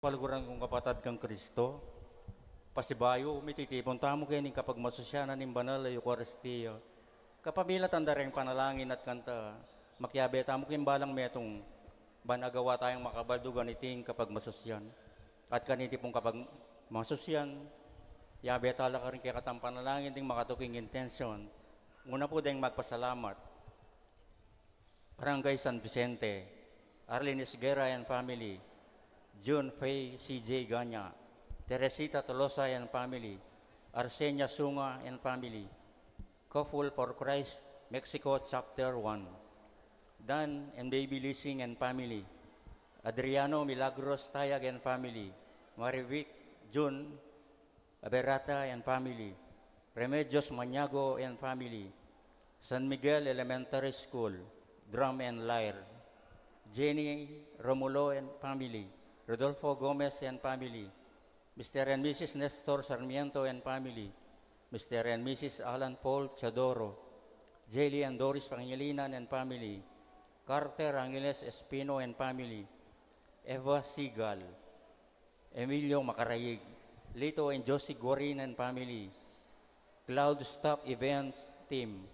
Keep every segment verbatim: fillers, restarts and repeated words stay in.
Kaluguran kung kapatad kang Kristo, pasibayu, mititipun tamu keni king kapagmasusyan ning banal a Eukaristia. Kapamilatan da reng panalangin at kanta, makiabe tamu king balang metung, ban agawa tayang makabaldugan iting kapagmasusyan. At kaniti pung kapagmasusyan, yabe tala karing kekatang panalangin ding makatuking intensyon. Una pu deng magpasalamat. Barangay San Vicente, Arlene Esguerra and family, June Faye C J Ganya, Teresita Tolosa and family, Arsenia Sunga and family, Couple for Christ, Mexico Chapter one, Dan and Baby Lising and family, Adriano Milagros Tayag and family, Marivic June Aberata and family, Remedios Maniago and family, San Miguel Elementary School, drum and lyre, Jenny Romulo and family, Rodolfo Gomez and family, Mister and Missus Nestor Sarmiento and family, Mister and Missus Alan Paul Teodoro, Jelly and Doris Pangilinan and family, Carter Angeles Espino and family, Eva Sigal, Emilio Macarayig, Lito and Josie Guarin and family, Cloud Staff Events Team,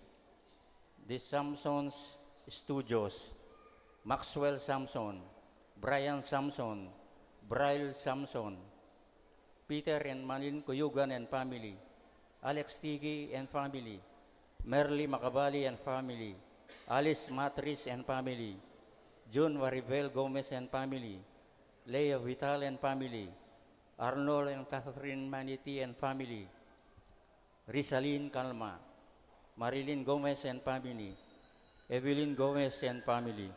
The Samsons Studios, Maxwell Samson, Brian Samson, Brian Samson, Peter and Malin Cuyugan and family, Alex Tiki and family, Merly Macabali and family, Alice Matris and family, June Maribel Gomez and family, Leo Vital and family, Arnold and Catherine Maniti and family, Rizalin Calma, Marilyn Gomez and family, Evelyn Gomez and family.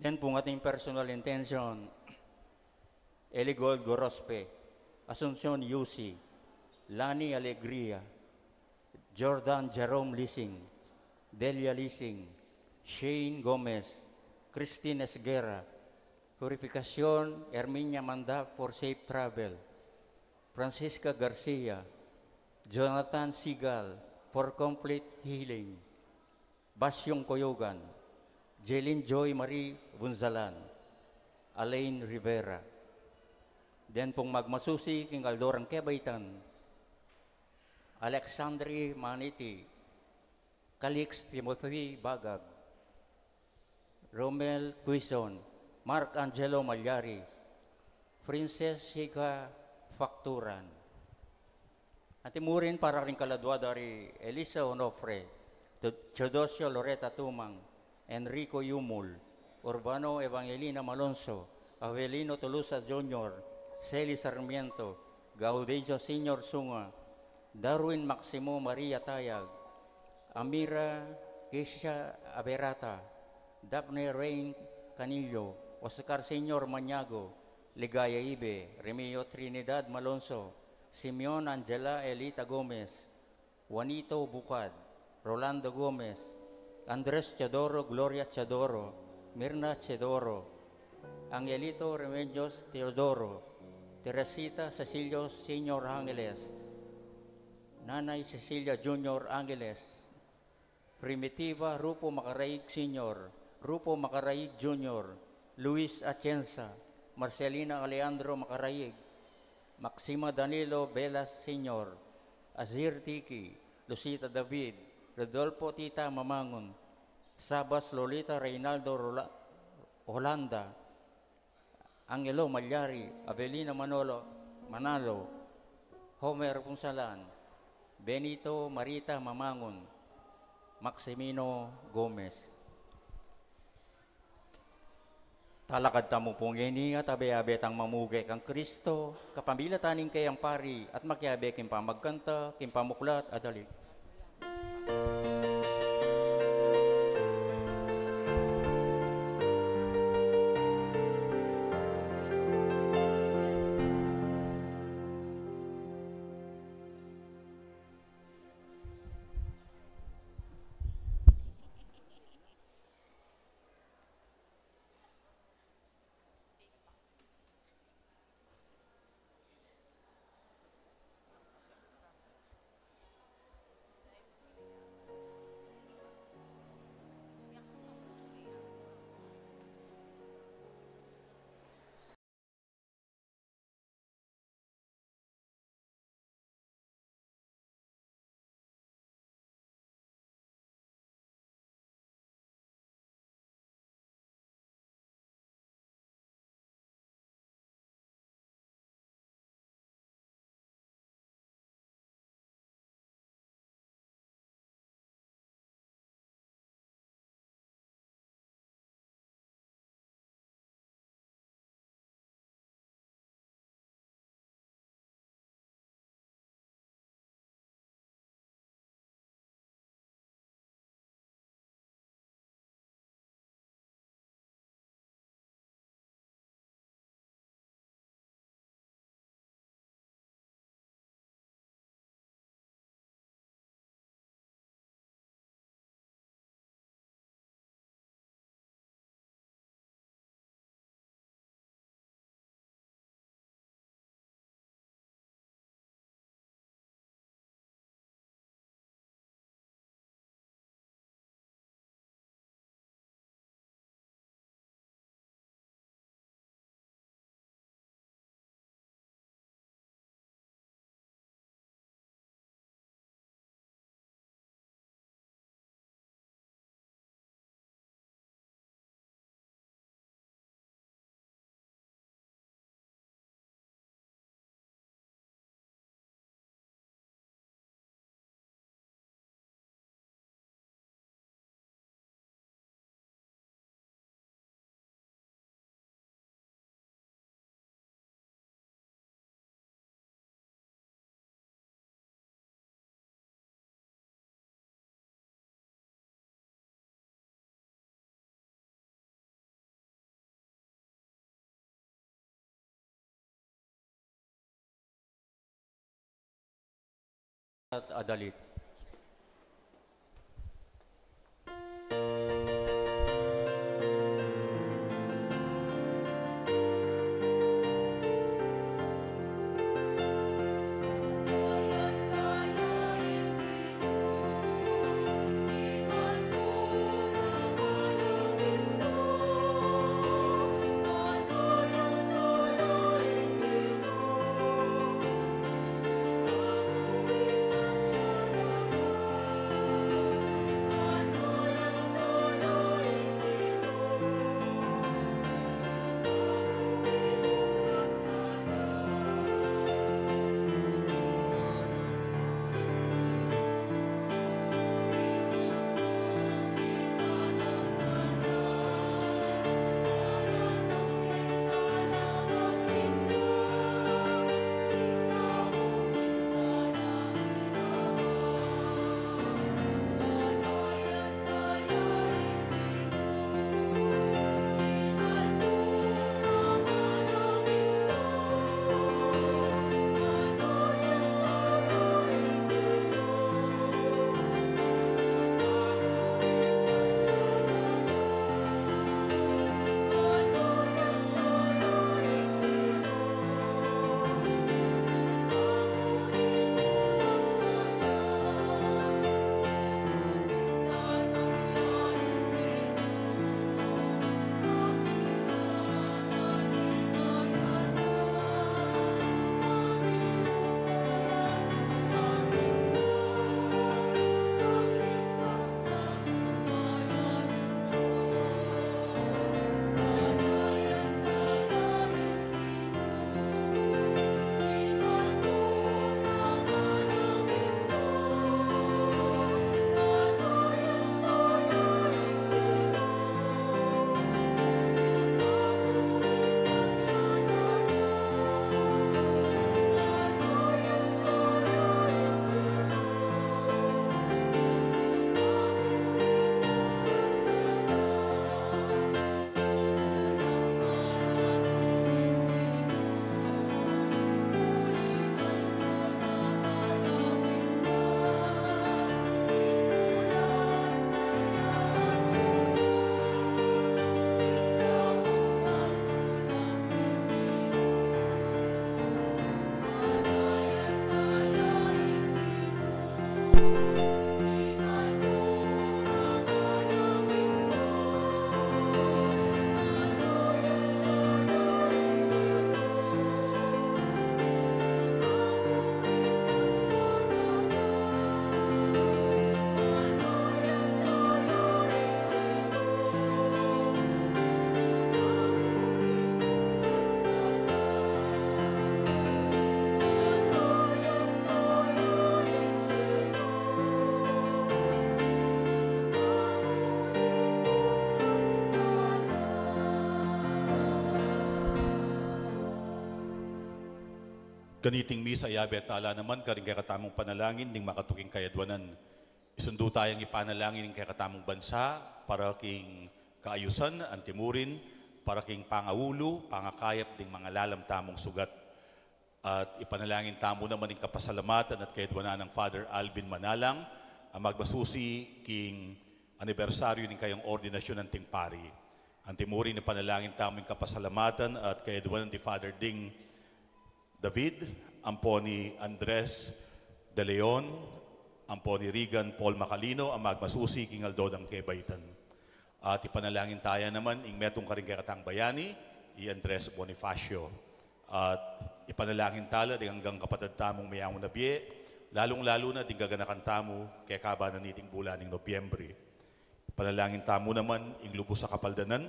Then pung ating personal intention, Eligold Gorospe, Asuncion Yusi, Lani Alegria, Jordan Jerome Lising, Delia Lising, Shane Gomez, Christine Esguerra, Purificacion Herminia Manda for safe travel, Francisca Garcia, Jonathan Sigal for complete healing, Basyong Koyogan, Jelin Joy Marie Bunzalan, Alain Rivera. Den pung magmasusi king kaldorang kebaitan, Alexandri Maniti, Calix Timothy Bagag, Romel Quizon, Mark Angelo Malyari, Princess Shika Facturan. Antimurin para ring kaladua da ri Elisa Onofre, Te-, Teodosio Loreta Tumang, Enrico Yumul, Urbano Evangelina Malonzo, Avelino Tolosa Junior, Sally Sarmiento, Gaudencio Senior Sunga, Darwin Maximo Maria Tayag, Amira Keisha Aberata, Daphne Rain Canillo, Oscar Senior Maniago, Ligaya Ibe, Remio Trinidad Malonzo, Simeon Angela Elita Gomez, Juanito Bucad, Rolando Gomez, Andres Teodoro, Gloria Teodoro, Mirna Teodoro, Angelito Remedios Teodoro, Teresita Cecilio Senior Angeles, Nanay Cecilia Junior Angeles, Primitiva Rufo Macaraig Senior, Rufo Macaraig Junior, Luis Atienza, Marcelina Alejandro Macaraig, Maxima Danilo Velas Senior, Azir Tiki, Lucita David, Rodolfo Tita Mamangun, Sabas Lolita Reynaldo Rola-, Holanda, Angelo Malyari, Avelina Manolo, Manalo, Homer Punsalan, Benito Marita Mamangun, Maximino Gomez. Talakad tamu pu ngeni at abe-abe tang mamuge kang Kristo, kapamilatan ning kayang pari at makiabe king pamagkanta, king pamuklat, adali. At adalit. Kaniting misa, yabe tala naman karing kekatamung panalangin ding makatuking kayadwanan. Isundu tayang ipanalangin ing kekatamung bansa para king kaayusan, antimurin para king pangaulu, pangakayap ding mangalalam tamung sugat. At ipanalangin tamu naman ing kapasalamatan at kayadwanan nang Father Alvin Manalang, a magmasusi king anibersaryu ning kayang ordinasyun anting pari. Antimurin ipanalangin tamu ing kapasalamatan at kayadwanan di Father Ding David, ampo ni Andres de Leon, ampo ni Regan Paul Macalino, a magmasusi king aldo dang kebaitan. At ipanalangin taya naman ing metung karing kekatang bayani, i Andres Bonifacio. At ipanalangin tala ding anggang kapatad tamung meyaun a bie, lalung-lalu na ding gaganakan tamu kekaba na niting bulan ning Nobyembre. Ipanalangin tamu naman ing lubus a kapaldanan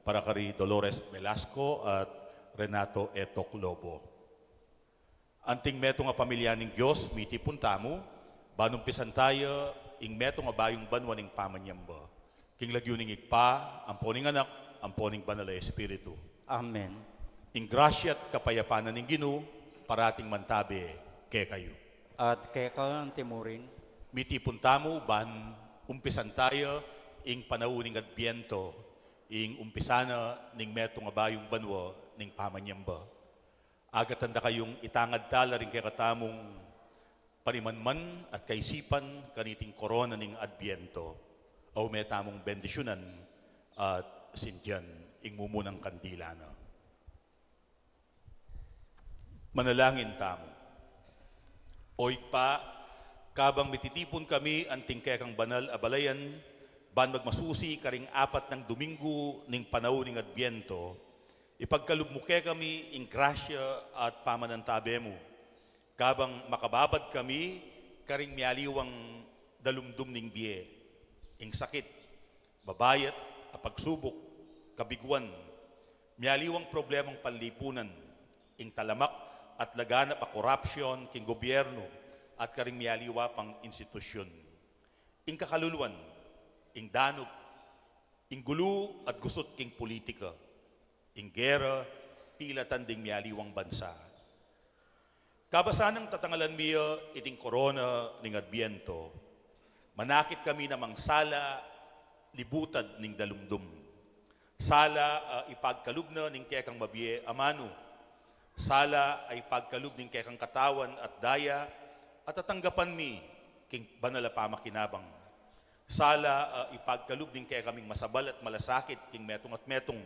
para kari Dolores Velasco at Renato Etok Lobo. Anting metung a pamilya ning Dios, mitipun tamu, ban umpisan taya ing metung a bayung banua ning pamanyamba. King lagyu ning Ibpa, ampo ning Anak, ampo ning Banal a Espiritu. Amen. Ing grasya at kapayapan na ning Ginu, parating mantabe kekayu. At keka antimurin. Mitipun tamu, ban umpisan taya ing panaun ning Adbiento, ing umpisa na ning metung a bayung banua ning pamanyamba. Agatan da kayung itangad tala ring kekatamung Panimanman at kaisipan kaniting korona ning Adbiento, au me tamung bendisyunan at sindian ing mumunang kandila na. Manalangin tamu. O Ibpa, kabang mititipun kami anting kekang banal a balayan, ban magmasusi karing apat nang Dominggu ning panaun ning Adbiento, ipagkalub mu kekami ing grasya at pamanantabe mu. Kabang makababad kami karing mialiwang dalumdum ning bie, ing sakit, babayat a pagsubuk, kabiguan, mialiwang problemang panlipunan, ing talamak at laganap a korapsyon king gobyerno at karing mialiwa pang institusyun, ing kakaluluan, ing danup, ing gulu at gusut king politika, ing gera, pilatan ding mialiwang bansa. Kabasanang tatangalan mi ya iting korona ning Adbiento, manakit kami na mangsala libutad ning dalumdum. Sala a ipagkalub na ning kekang mabie a manu. Sala a ipagkalub ning kekang katawan at daya, at tatanggapan mi king banal a pamakinabang. Sala a ipagkalub ning kekaming masabal at malasakit king metung at metung,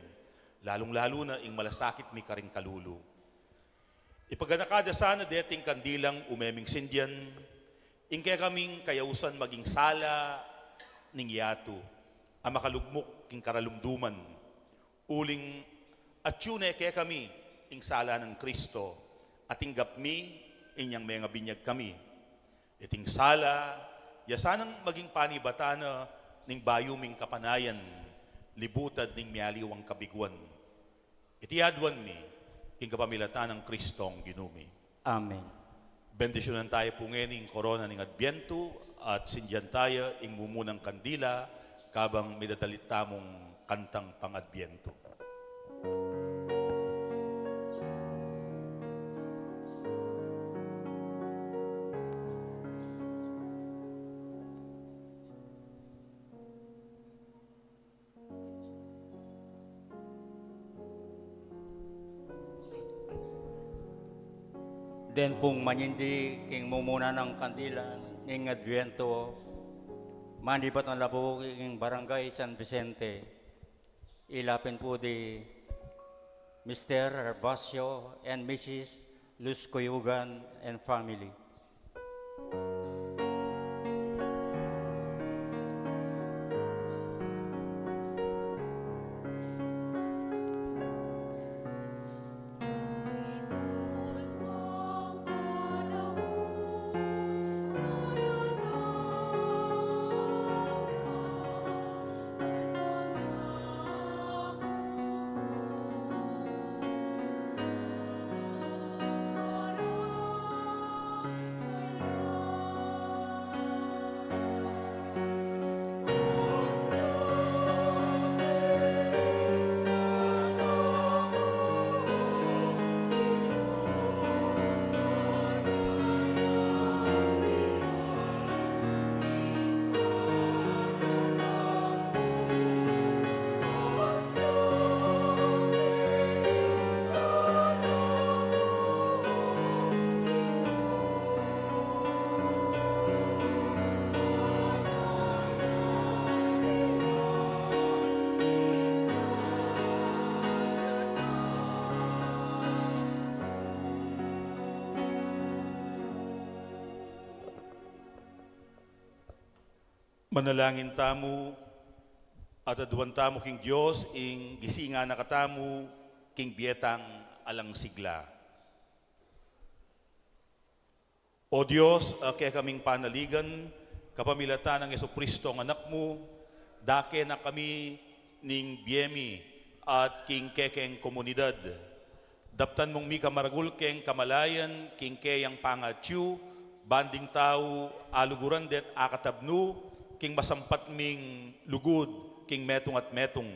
lalung-lalu na ing malasakit mi karing kalulu. Ipaganaka da sana deting kandilang umeming sindian, ing kekaming kayausan maging sala ning yatu a makalugmuk king karalumduman. Uling atyu ne kekami ing sala nang Kristo, a tinggap mi inyang mengabinyag kami. Iting sala ya sanang maging panibatan na ning bayu ming kapanayan, libutad ning mialiwang kabiguan. Iti aduan mi king kapamilatan nang Kristong Ginu mi. Amen. Bendisyunan taya pu ngeni ing korona ning Adbiento at sindian taya ing mumunang kandila kabang midadalit tamung kantang pang-Adbiento. Deng pung manyindi king mumuna nang kandila ning Adbiento, manibat na la pu king Barangay San Vicente. Ila pin pu di Mister Herbacio and Missus Luz Cuyugan and family. Manalangin tamu, at aduan tamu king Dios ing gisingan na katamu king bie tang alang sigla. O Dios, a kekaming panaligan, kapamilatan nang Jesucristo a Anak mu, dake na kami ning bie mi at king kekeng komunidad. Daptan mung mika maragul keng kamalayan king keyang pangatyu, ban ding tau aluguran det akatab nu king masampat ming lugud king metung at metung,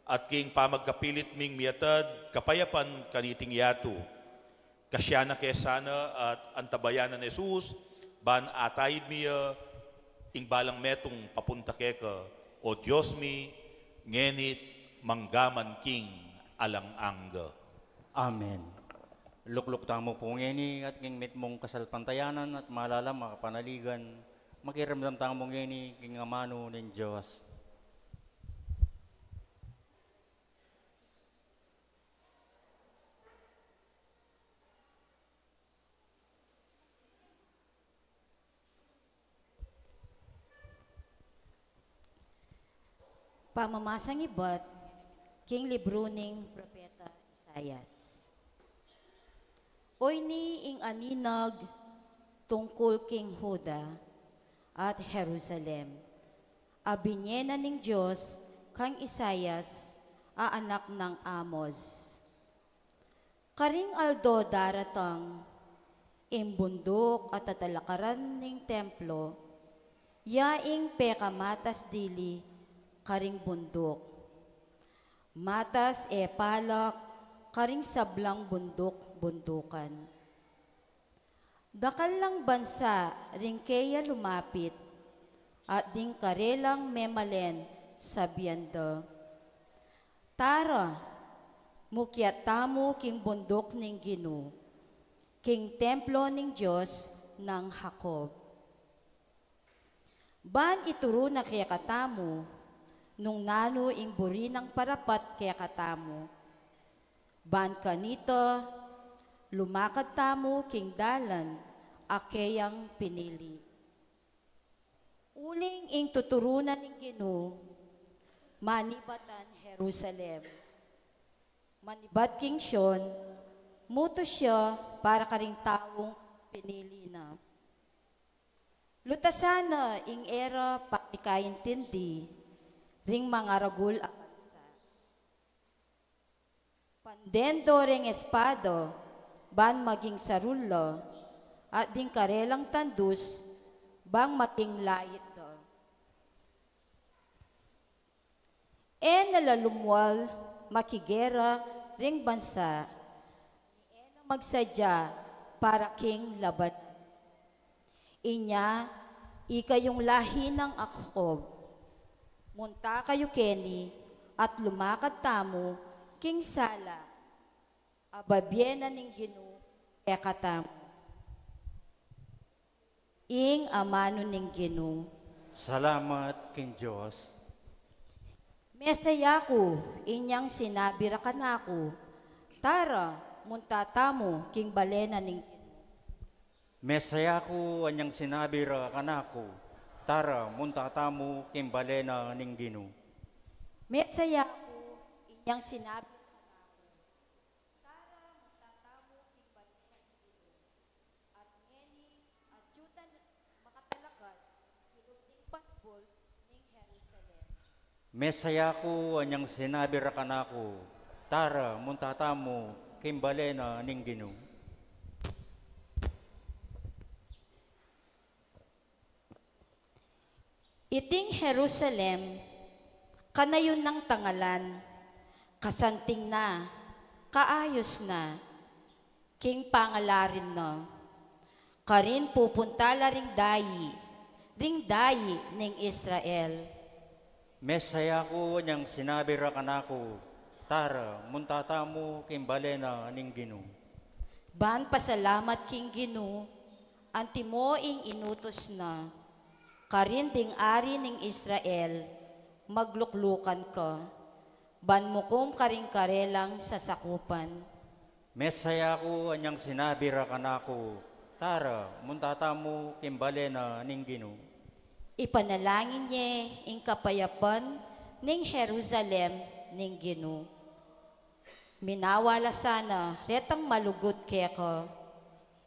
at king pamagkapilit ming miatad kapayapan kaniting yatu. Kasya na ke sana at antabayanan Jesus, ban atayid mi ya ing balang metung papunta keka, O Dios mi, ngeni't mangga man king alang angga. Amen. Lukluk tamu pu ngeni at king mitmung kasalpantayanan at malalam a kapanaligan, makiramdam tamu ngeni king amanu ning Dios. Pamamasang ibat king libru ning Propeta Isaias. Oyni ing aninag tungkul king Juda at Jerusalem, a binye na ning Dios kang Isaias a anak nang Amoz. Karing aldo daratang, ing bunduk a tatalakaran ning templo, ya ing pekamatas dili karing bunduk. Matas e palak karing sablang bunduk-bundukan. Dakal lang bansa ring keya lumapit, at ding karelang memalen sabian da, "Tara, mukyat tamu king bunduk ning Ginu, king templo ning Dios nang Jacob. Ban ituru na kekatamu nung nanu ing buri nang parapat kekatamu. Ban kanita, lumakad tamu king dalan a keyang pinili." Uling ing tuturu na ning Ginu, manibatan Jerusalem, manibat king Sion, mutus ya para karing taung pinili na. Lutasan na ing e ra pamikaintindi ring mangaragul a bansa. Panden do reng espada ban maging sarul la, at ding karelang tandus bang maging lait da. E na la lumwal makigera ring bansa, ni e na magsadya para king laban. Inya, ikayung lahi nang Jacob, munta kayu keni at lumakad tamu king sala a bibie na ning Ginu kekatamu. Ing amanu ning Ginu. Salamat king Dios. Mesaya ku, inyang sinabi ra kanaku, "Tara, munta tamu king bale na ning Ginu." Mesaya ku, anyang sinabi ra kanaku, "Tara, munta tamu king bale na ning Ginu." Mesaya ku, inyang sinabi ra kanaku, "Tara, munta tamu king bale na ning Ginu." At ngeni, atiu tana makatalakad kilub ding pasbul ning Jerusalem. Mesaya ku, anyang sinabi ra kanaku, "Tara, munta tamu king bale na ning Ginu." Iting Jerusalem, kanayun nang tangalan, kasanting na, kaayus na, king pangalarin na. Karin pupunta la ring dayi, ring dayi ning Israel. Mesaya ku, anyang sinabi ra kanaku, "Tara, munta tamu king bale na ning Ginu." Ban pasalamat king Ginu, antimo ing inutus na. Karin ding ari ning Israel, magluklukan ka, ban mukum karing karelang sasakupan. Mesaya ku, anyang sinabi ra kanaku, "Tara, munta tamu king bale na ning Ginu." Ipanalangin ye ing kapayapan ning Jerusalem ning Ginu. Minawa la sana retang malugud keka.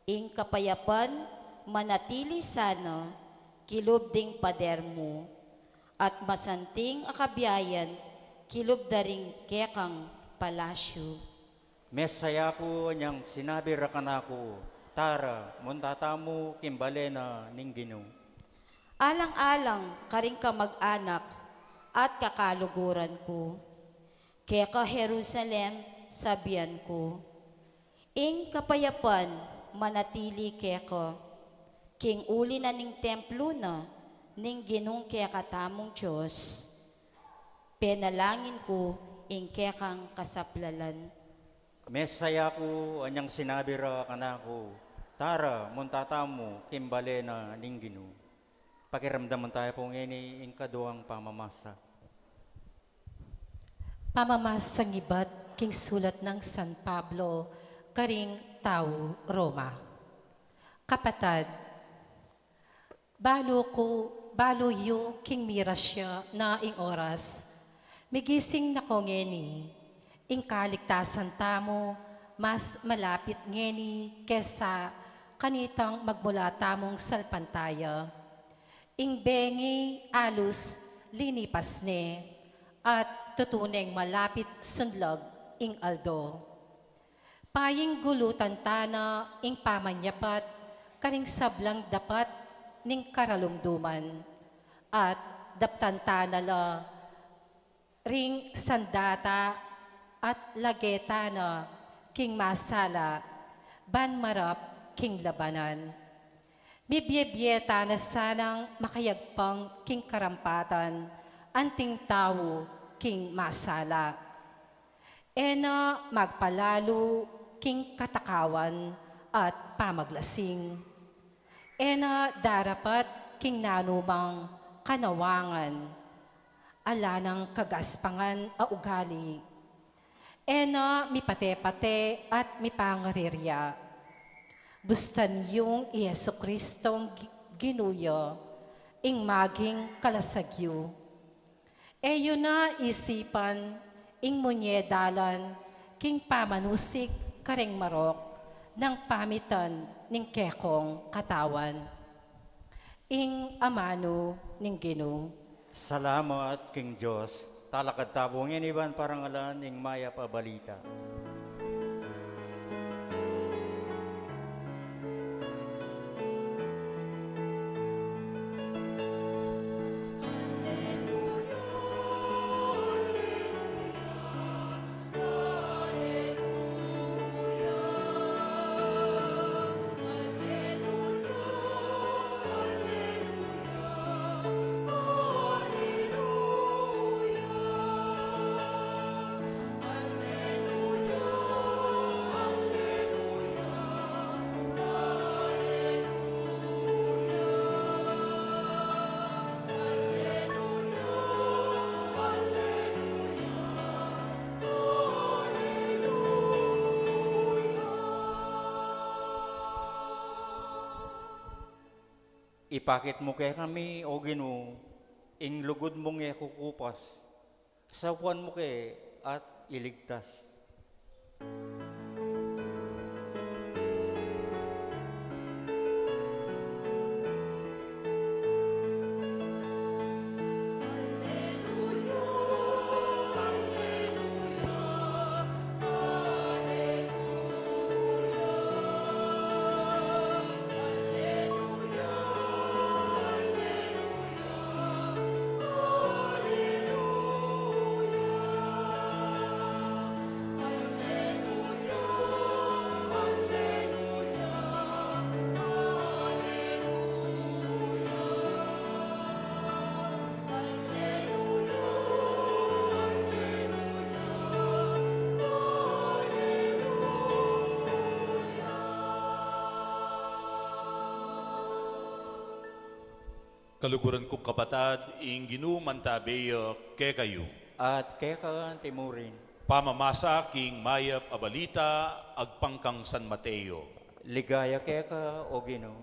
Ing kapayapan manatili sana kilub ding pader mu, at masanting a kabiayan kilub da ring kekang palasyu. Mesaya ku, anyang sinabi ra kanaku, "Tara, munta tamu king bale na ning Ginu." Alang-alang karing kamag-anak at kakaluguran ku, keka Jerusalem sabian ku, "Ing kapayapan manatili keka." King uli na ning templo na ning Ginung kekatamung Dios, penalangin ku ing kekang kasaplalan. Mesaya ku, anyang sinabi ra kanaku, "Tara, munta tamu king bale na ning Ginu." Pakiramdaman tayu pu ngeni ing kaduang pamamasa. Pamamasa ibat king sulat nang San Pablo karing tau Roma. Kapatad, balu ku, balu yu king mirasya na ing oras. Migising na ko ngeni, ing kaligtasan tamu mas malapit ngeni kesa kanitang magmula tamung salpantaya. Ing bengi alus linipas ne, at tutu neng malapit sunlag ing aldo. Payinggulutan tana ing pamanyapat karing sablang dapat ning karalumduman, at daptan tana la ring sandata at lage tana king masala ban marap king labanan. Mibie-bie tana sanang makayagpang king karampatan anting tau king masala. E na magpalalu king katakawan at pamaglasing. E na darapat king nanumang kanawangan. Ala nang kagaspangan a ugali. E na mipate-pate at mipangarirya. Bustan yung i Jesucristong Gi-, Ginu yu, ing maging kalasag yu. E yu na isipan ing munye dalan king pamanusik kareng marok nang pamitan ning kekong katawan. Ing amanu ning Ginu. Salamat king Dios. Talakad tamu ngeni ban parangalan ing mayap a balita. Ipakit mu kekami, O Ginu, ing lugud mung e kukupas, saupan mu ke at iligtas. Kaluguran kung kapatad, ing Ginu mantabe ya kekayu. At keka anti mu rin. Pamamasa king mayap a balita agpang kang San Mateo. Ligaya keka, O Ginu.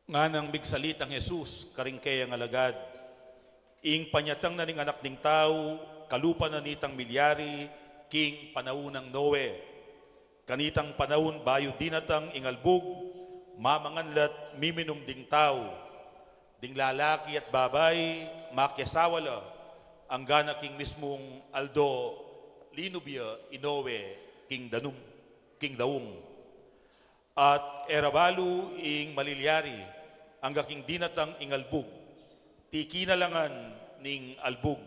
Nganang migsalitang Jesus karing keyang alagad, ing panyatang na ning Anak ning Tau, kalupa na nitang milyari king panaun nang Noe. Kanitang panaun bayu dinatang ing albug, mamangan la't miminum ding tau. Ding lalaki at babai, makiasawa la, anggana king mismung aldo, linub ya i Noe king danum, king daung. At e ra balu ing malilyari, angga king dinatang ing albug, tiki na la ngan ning albug.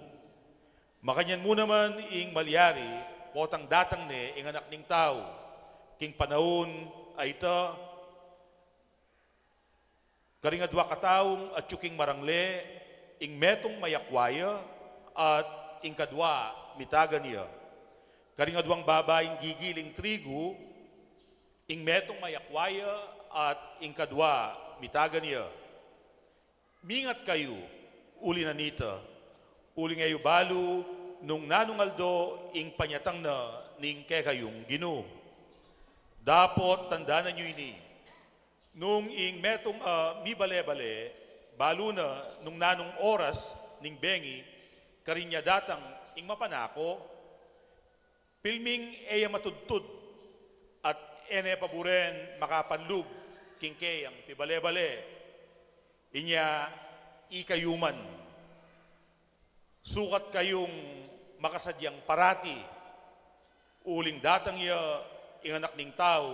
Makanyan mu naman ing malyari, potang datang ne ing Anak ning Tau. King panaun a ita, karing adua kataung atyu king marangle, ing metung mayakwa ya, at ing kadua mitagan ya. Karing aduang babaing gigiling trigu, ing metung mayakwa ya, at ing kadua mitagan ya. Mingat kayu, uli na nita, uling e yu balu nung nanung aldo ing panyatang na ning kekayung Ginu. Dapot tandanan yu ini, nung ing metung a mibale-bale, balu na nung nanung oras ning bengi, karin ya datang ing mapanako, pilming e ya matudtud, at e ne paburen makapanlub king keyang pibale-bale. Inya ikayu man, sukat kayung makasadyang parati, uling datang ya ing Anak ning Tau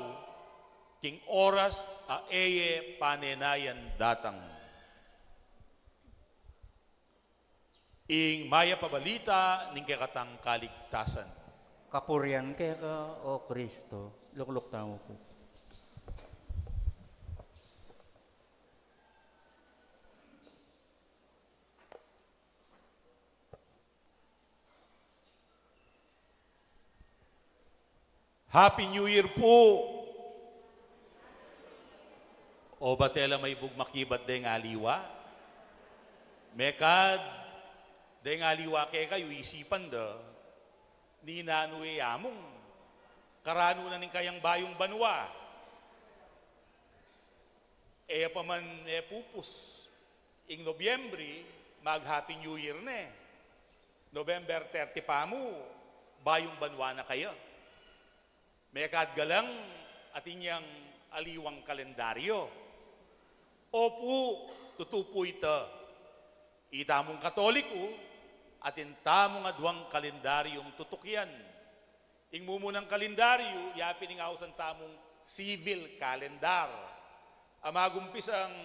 king oras a e ye panenayan datang. Ing mayap a balita ning kekatang kaligtasan. Kapurian keka, O Kristo. Lukluk tamu pu. Happy New Year pu! O, bate la maibug makibat deng aliwa? Mekad deng aliwa kekayu, isipan da, ninanu e amung karanu na ning kayang bayung banua. E ya pa man e pupus ing Nobyembre, mag-Happy New Year ne. November thirty pa mu, bayung banua na kaya. Mekad galang atin yang aliwang kalendaryo? Opu, tutu pu ita. Itamung Katoliku, atin tamung aduang kalendaryung tutukian. Ing mumunang kalendaryo, ya pin ing ausan tamung civil calendar, a magumpisang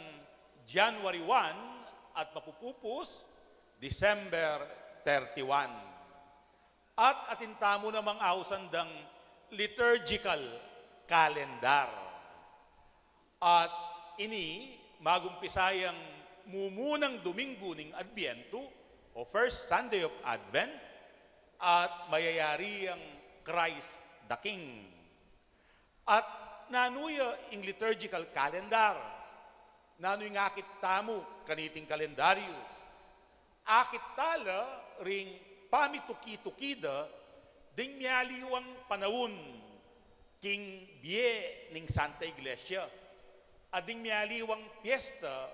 January one at mapupupus December thirty-one. At atin tamu namang ausan dang liturgical calendar. At ini, magumpisang mumunang Domingo ning Adbientu, o first Sunday of Advent, at mayayari yang Christ the King. At nanu ya ing liturgical calendar? Nanu ing akit tamu kaniting kalendaryo? Akit tala ring pamituki-tuki da ding mialiwang panaun king bie ning Santa Iglesia, at ding mialiwang piesta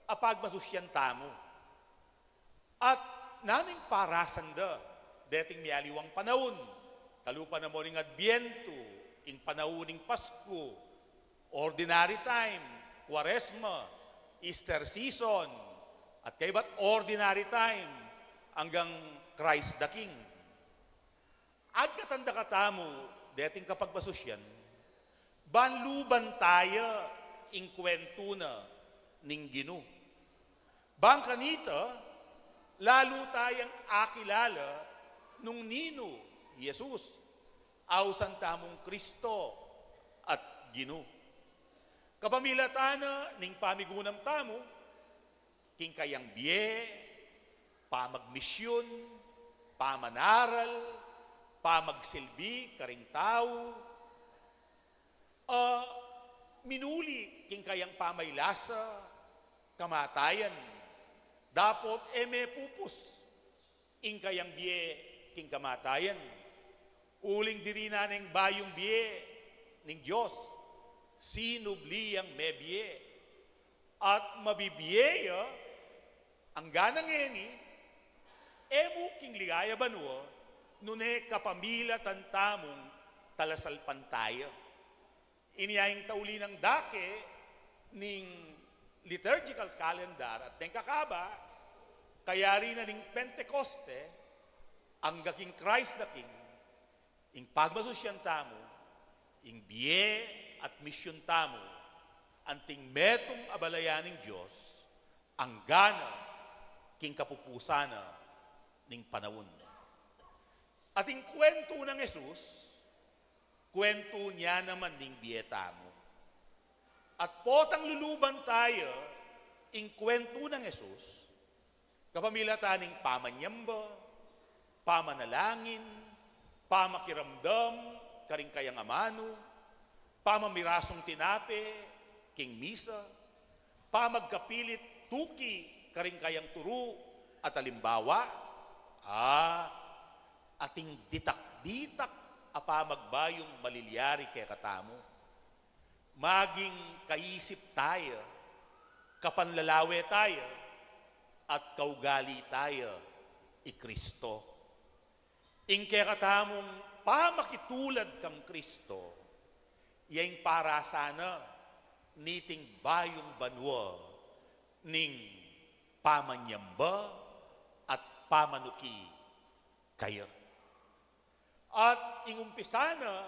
a pagmasusyan tamu. At nanu ing parasan da deting mialiwang panaun? Kalupa na mu ring Adbientu, ing panaun ning Pasku, Ordinary Time, Kuaresma, Easter season, at kaybat Ordinary Time, anggang Christ the King. Agkatan da katamu deting kapagmasusyan, ban luban taya ing kwentu na ning Ginu. Ban kanita, lalu tayang akilala nung ninu i Jesus, ausan tamung Kristo at Ginu. Kapamilatan na ning pamigunam tamu, king kayang bie, pamagmisyun, pamanaral, pamagsilbi karing tau, a minuli king kayang pamaylasa, kamatayan, dapot e mepupus ing kayang bie king kamatayan. Uling diri na neng bayung bie ning Dios, sinubli yang mebie. At mabibie ya, anggana ngeni, e mu king ligaya banua, nune kapamilatan tamung talasalpantaya. Ini ya ing tauli nang dake ning liturgical calendar at deng kakaba, kayari na ning Pentecoste, angga king Christ the King, ing pagmasusyan tamu, ing bie at misyun tamu, anting metung a balayan ning Dios, anggana king kapupusan na ning panaun. At ing kwentu nang Jesus, kwentu ne naman ning bie tamu. At potang luluban taya ing kwentu nang Jesus, kapamilatan ning pamanyamba, pamanalangin, pamakiramdam karing kayang amanu, pamamirasung tinape king misa, pamagkapilit tuki karing kayang turu at alimbawa, a, ating ditak-ditak a pamagbayung malilyari kekatamu. Maging kaisip taya, kapanlalawe taya, at kaugali taya i Kristo. Ing kekatamung pamakitulad kang Kristo, ya ing parasana niting bayung banua ning pamanyamba at pamanuki kaya. At ing umpisa na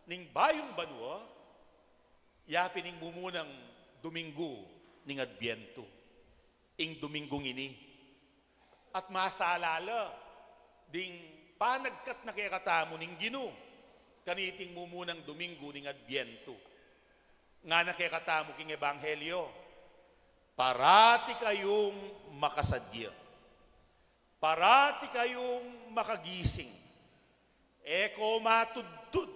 ning bayung banua, ya pin ing mumunang Domingo ning Adbientu, ing Domingong ini. At masala la ding panagkat na kekatamu ning Ginu kaniting mumunang Domingo ning Adbientu. Ngana kekatamu king Ebanghelyo, parati kayung makasadya. Parati kayung makagising. E ko matudtud,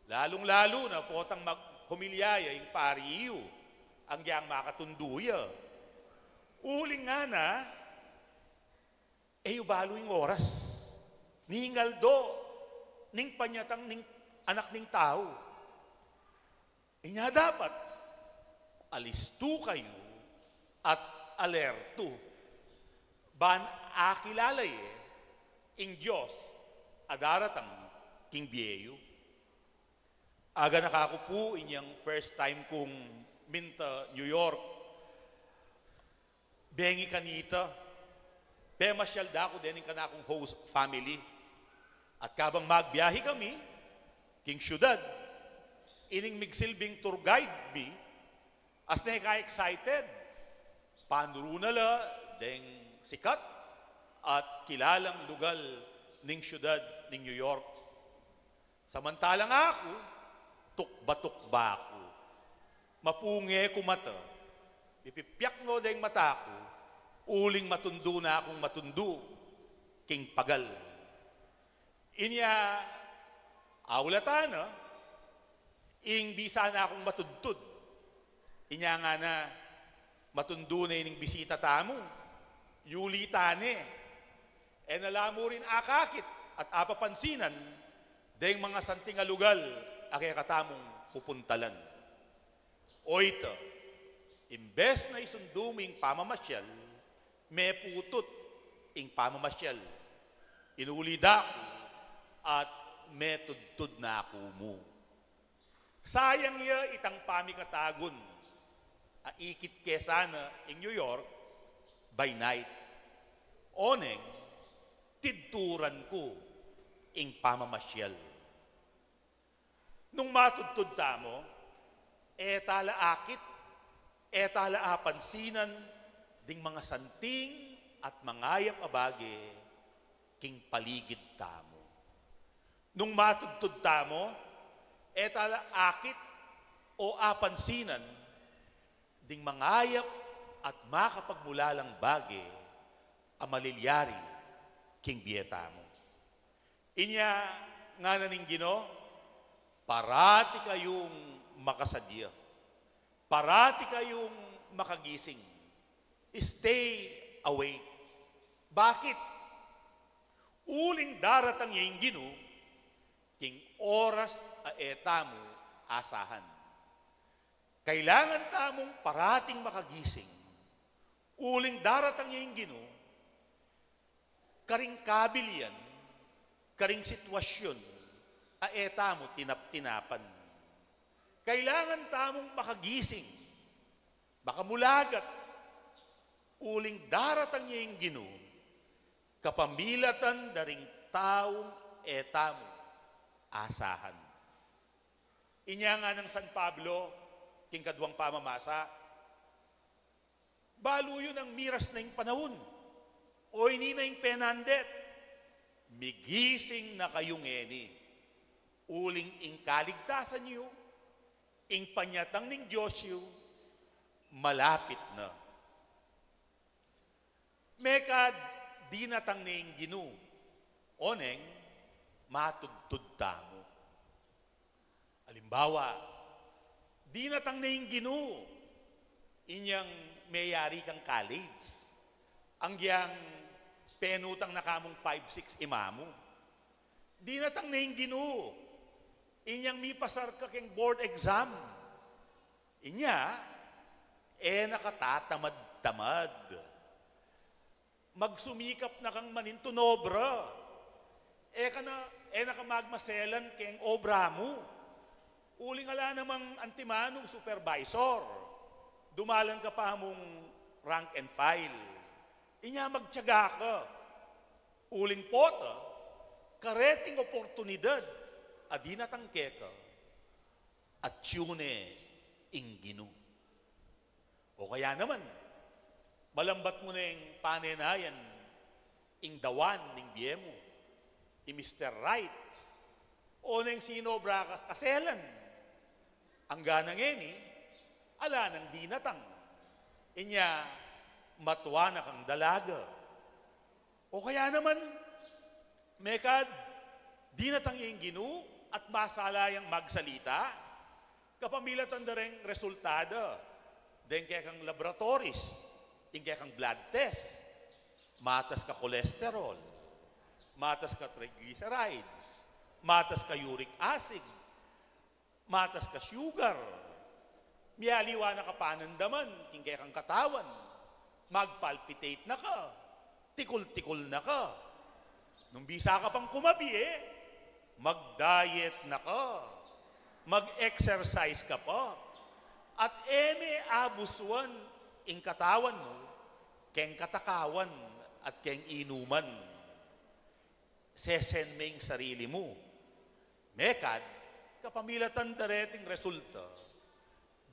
lalung-lalu na potang maghomilya ya ing pari yu, agyang makatundu ya. Uling ngana, e yu balu ing oras ning aldo ning panyatang ning Anak ning Tau. Inya dapat alistu kayu at alertu, ban akilala ye ing Dios a daratang king bie yu. Aganaka ku pu inyang first time kung minta New York. Bengi kanita, pemasyal da ku dening kanakung host family. At kabang magbiyahe kami king syudad, ining migsilbing tour guide mi, asne ka-excited. Panuru na la deng sikat at kilalang lugal ning syudad ning New York. Samantalang aku, tukba-tukba ku. Mapunge ku mata, mipipyak no deng mata ku, uling matundu na kung matundu king pagal. Inya, aulatan na ing bisa na kung matudtud. Inya ngana, matundu na ining bisita tamu. Yuli ta ne. E na la mu rin akakit at apapansinan deng mga santing a lugal a kekatamung pupuntalan. Oyta, imbes na isundu mu ing pamamasyal, meputut ing pamamasyal. Inuli da ku at metudtud na ku mu. Sayang ya itang pamikatagun a ikit ke sana ing New York by night. Oneng, tidturan ku ing pamamasyal. Nung matudtud tamu, e ta la akit, e ta la apansinan ding mga santing at mangayap a bage king paligid tamu. Nung matudtud tamu, e ta la akit o apansinan ding mangayap at makapagmulalang bage a malilyari king bie tamu. Inya ngana ning Ginu, parati kayung makasadya. Parati kayung makagising. Stay awake. Bakit? Uling daratang ya ing Ginu king oras a e tamu asahan. Kailangan tamung parating makagising. Uling daratang ya ing Ginu karing kabilian, karing sitwasyun a e tamu tinap-tinapan. Kailangan tamung makagising, makamulagat, uling daratang ya ing Ginu kapamilatan da ring taung e tamu asahan. Inya nganang San Pablo king kaduang pamamasa, balu yu nang miras na ing panaun, o ini na ing penandet. Migising na kayu ngeni, uling ing kaligtasan yu, ing panyatang ning Dios yu, malapit na. Mekad dinatang ne ing Ginu, oneng matudtud tamu. Alimbawa, dinatang ne ing Ginu, inyang meyari kang college, anggyang penutang na kamung five six imamu. Dinatang ne ing Ginu, inyang mipasar ka keng board exam. Inya, e na ka tatamad-tamad. Magsumikap na kang manintun obra. E ka na, e na ka magmaselan keng obra mu. Uling ala namang antimanu supervisor. Dumalan ka pa mung rank and file. Inya magtiyaga ka. Uling pota, kareting oportunidad a dinatang keka, atyu ne ing Ginu. O kaya naman, malambat mu neng panenayan ing dawan ning bie mu, i Mister Right, o neng sinobra ka kaselan. Angga na ngeni, ala nang dinatang. Inya, matua na kang dalaga. O kaya naman, mekad dinatang ya ing Ginu at masala yang magsalita, kapamilatan da reng resultada deng kekang laboratories, ing kekang blood test, matas ka cholesterol, matas ka triglycerides, matas ka uric acid, matas ka sugar, mialiwa na ka panandaman king kekang katawan, magpalpitate na ka, tikul-tikul na ka. Nung bisa ka pang kumabie, mag-diet na ka, mag-exercise ka pa, at e me abusuan ing katawan mu keng katakawan at keng inuman. Sesen me ing sarili mu. Mekad, kapamilatan da reting resulta,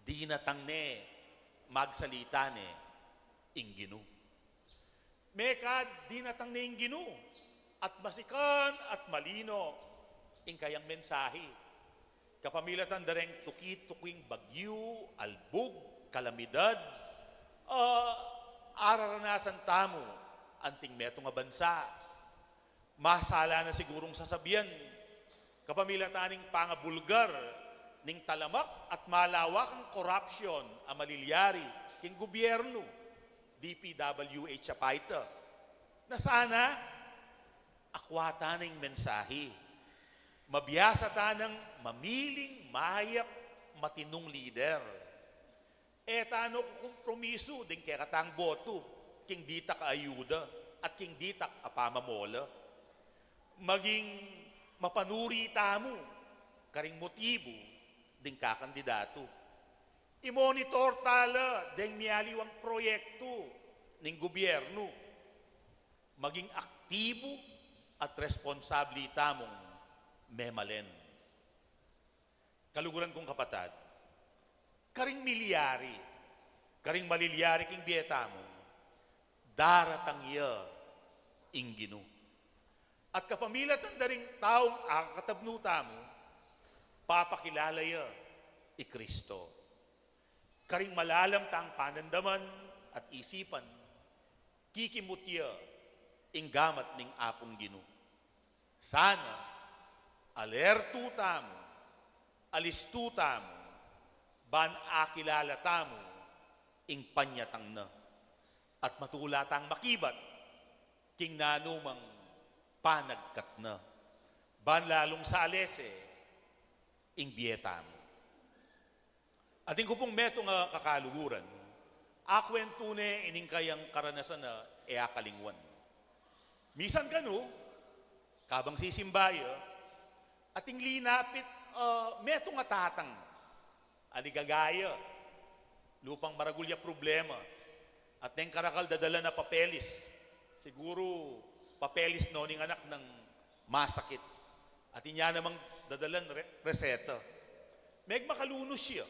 dinatang ne, magsalita ne ing Ginu. Mekad dinatang ne ing Ginu, at masikan at malino ing kayang mensahe. Kapamilatan da reng tuki-tuking bagyu, albug, kalamidad, a araranasan tamu anting metung a bansa. Masala na sigurung sasabian, kapamilatan ning pangabulgar ning talamak at malawakang korapsyon a malilyari king gubyernu, D P W H a paita, na sana akwa ta na ing mensahe. Mabiasa ta nang mamiling mayap, matinung lider. E ta no kukompromisu ding kekatang botu king ditak a ayuda at king ditak a pamamola. Maging mapanuri tamu karing motibu ding kakandidatu. I-monitor ta la deng mialiwang proyektu ning gubyernu. Maging aktibu at responsabli tamung memalen. Kaluguran kung kapatad, karing milyari, karing malilyari king bie tamu, daratang ya ing Ginu. At kapamilatan da ring taung akakatabnu tamu, papakilala ya i Kristo. Karing malalam tang panandaman at isipan, kikimut ya ing gamat ning Apung Ginu. Sana, alertu tamu, alistu tamu, ban akilala tamu ing panyatang na, at matula tang makibat king nanumang panagkat na, ban lalung salese ing bie tamu. Atin ku pung metung a kakaluguran, akwentu ne ining kayang karanasan a e akalingwan. Misan kanu, kabang sisimba ya, ating linapit, ah, metung a tatang, aligaga ya, lupang maragul ya problema, at neng karakal dadalan a papelis, siguru papelis no ning anak nang masakit. At inya namang dadalan re-, reseta. Megmakalunus ya.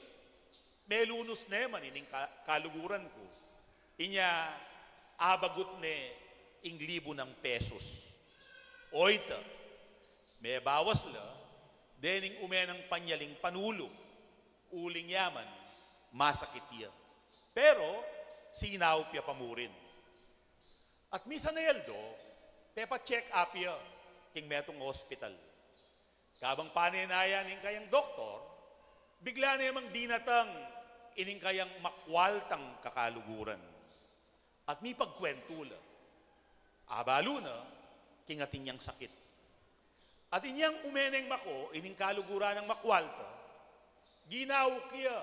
Melunus ne man ining ka-, kaluguran ku. Inya abagut ne ing libu nang pesus. Oyta, mebawas la dening ume nang panyaling panulu, uling yaman masakit ya. Pero sinaup ya pa mu rin. At misan a aldo, pepa-check up ya king metung a ospital. Kabang panenaya ning kayang doktor, bigla ne mang dinatang ining kayang makwaltang kakaluguran. At mipagkwentu la. Abalu na king atin yang sakit. At inyang ume neng mako ining kaluguran nang makwalta, ginauk ya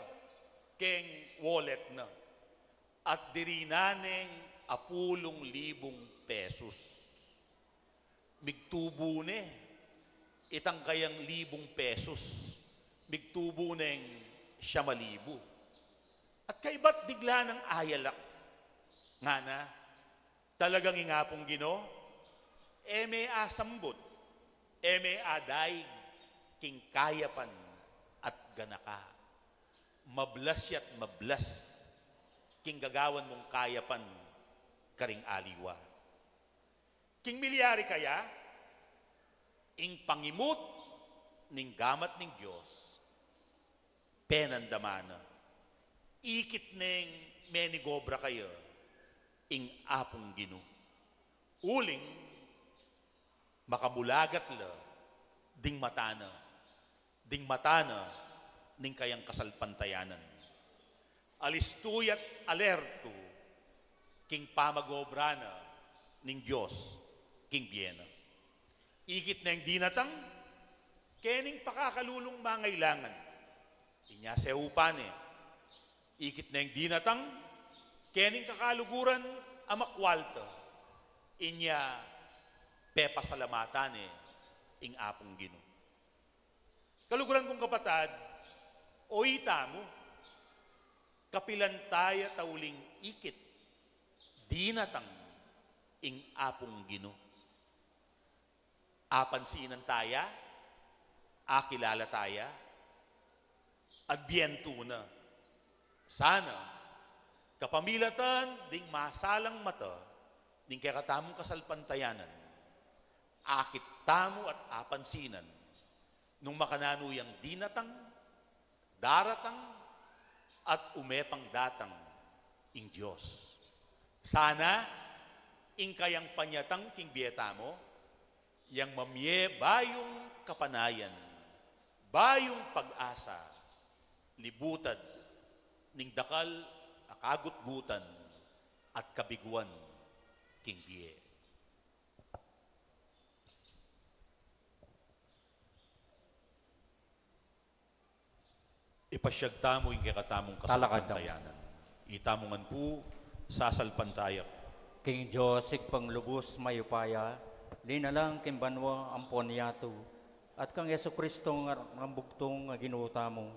keng wallet na. At dirinan neng apulung libung pesos. Migtubu ne itang kayang libung pesos, migtubu neng siyam a libu. At kaybat bigla nang ayalak, ngana, talagang ing Apung Ginu e me asambut, e me adaig king kayapan at ganaka. Mablas ya't mablas king gagawan mung kayapan karing aliwa. King milyari kaya, ing pangimut ning gamat ning Dios, penandaman na. Ikit neng menigobra kaya ing Apung Ginu. Uling makamulagat la ding mata na, ding mata na ning kayang kasalpantayanan. Alistu ya't alertu king pamag-obra na ning Dios king bie na. Ikit neng dinatang kening pakakalulung mangailangan. Inya saupan ne. Ikit neng dinatang kening kakaluguran a makwalta. Inya pepasalamatan ne ing Apung Ginu. Kaluguran kung kapatad, o itamu, kapilan taya tauling ikit dinatang ing Apung Ginu. Apansinan taya, akilala taya, at bientu na. Sana, kapamilatan ding masalang mata ning kekatamung kasalpantayanan, akit tamu at apansinan nung makananu yang dinatang, daratang, at ume pang datang ing Dios. Sana ing kayang panyatang king bie tamu, yang mamie bayung kapanayan, bayung pag-asa, libutad ning dakal a kagutgutan at kabiguan king bie. Ipasyag tamu ing kekatamung kasalpantayanan. Itamu ngan pu sasalpantaya ku. King Dios Ibpang lubus mayupaya, linalang king banua ampon yatu, at kang Jesucristo a Anak nang bugtung a Ginu tamu,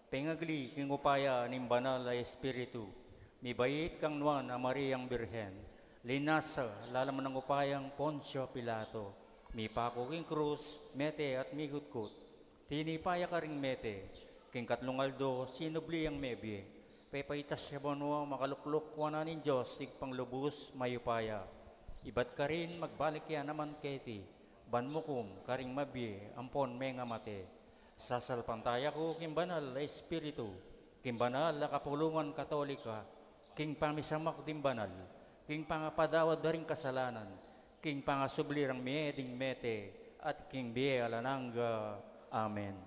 pengagli king upaya ning Banal a Espiritu, mibait kang Nuan a Mariang Birhen, linasa lalam nang upayang Poncio Pilato, mipaku king krus, mete at migutkut. Tinipa ya karing mete, king katlung aldo sinubli yang mebie. Pepaitas ya banua, makalukluk wanan ning Dios Ibpang lubus mayupaya. Ibat karin magbalik ya naman keti, ban mukum karing mabie ampon mengamate. Sasalpantaya ku king Banal a Espiritu, king banal a kapulungan Katolika, king pamisamak ding banal, king pangapadawad da ring kasalanan, king pangasubli rang mie ding mete, at king bie alang angga. Amen.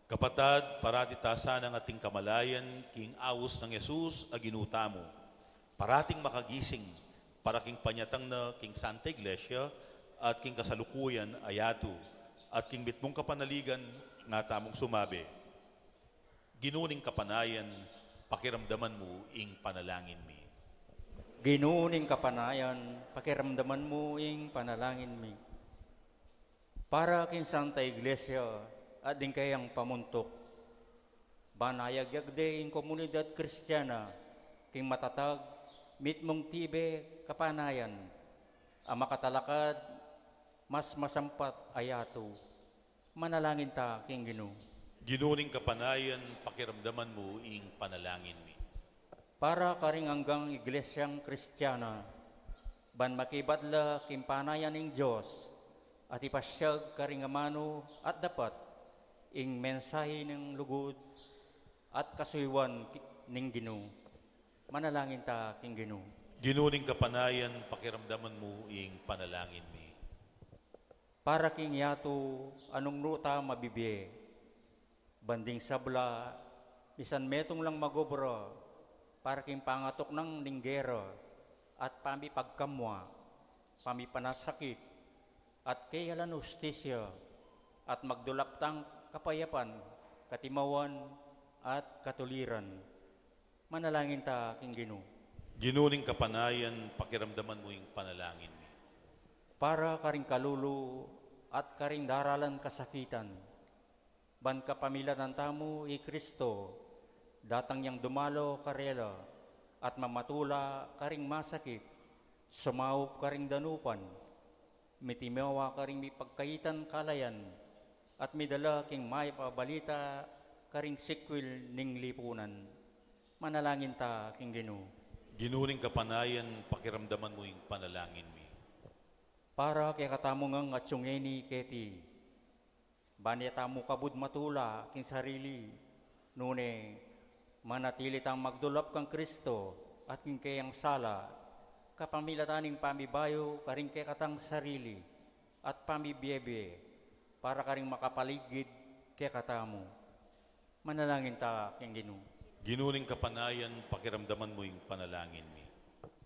Kapatad, parati ta sanang ating kamalayan king aus nang Jesus a Ginu tamu. Parating makagising para king panyatang na king Santa Iglesia at king kasalukuyan a yatu at king mitmung kapanaligan, nga tamung sumabi, Ginu ning kapanayan, pakiramdaman mu ing panalangin mi. Ginu ning kapanayan, pakiramdaman mu ing panalangin mi. Para king Santa Iglesia at ding kayang pamuntuk, ban ayagyag de ing komunidad Kristiana king matatag, mitmung tibe kapanayan, a makatalakad mas masampat a yatu. Manalangin ta king Ginu. Ginu ning kapanayan, pakiramdaman mu ing panalangin mi. Para karing anggang iglesyang Kristiana, ban makibat la king panayan ning Dios, at ipasyag karing amanu at dapat ing mensahe ning lugud at kasuyuan ki-, ning Ginu. Manalangin ta king Ginu. Ginu ning kapanayan, pakiramdaman mu ing panalangin mi. Para king yatu a nung nu ta mabibie, ban ding sabla, misan metung lang magobra para king pangatuknang ning gera at pamipagkamua, pamipanasakit, at keyalan hustisya, at magdulap tang kapayapan, katimawan, at katuliran. Manalangin ta king Ginu. Ginu ning kapanayan, pakiramdaman mu ing panalangin mi. Para karing kalulu at karing daralan kasakitan, ban kapamilatan tamu i Kristo, datang yang dumalo karela at mamatula karing masakit, sumaup karing danupan, mitimawa karing mipagkaitan kalayan, at midala king mayap a balita karing sikwil ning lipunan. Manalangin ta king Ginu. Ginu ning kapanayan, pakiramdaman mu ing panalangin mi. Para kekatamu ngang atiu ngeni keti, ban e tamu kabud matula king sarili, nune manatili tang magdulap kang Kristo at king keyang sala, kapamilatan ning pamibayu karing kekatang sarili at pamibiebie para karing makapaligid kekatamu. Manalangin ta king Ginu. Ginu ning kapanayan, pakiramdaman mu ing panalangin mi.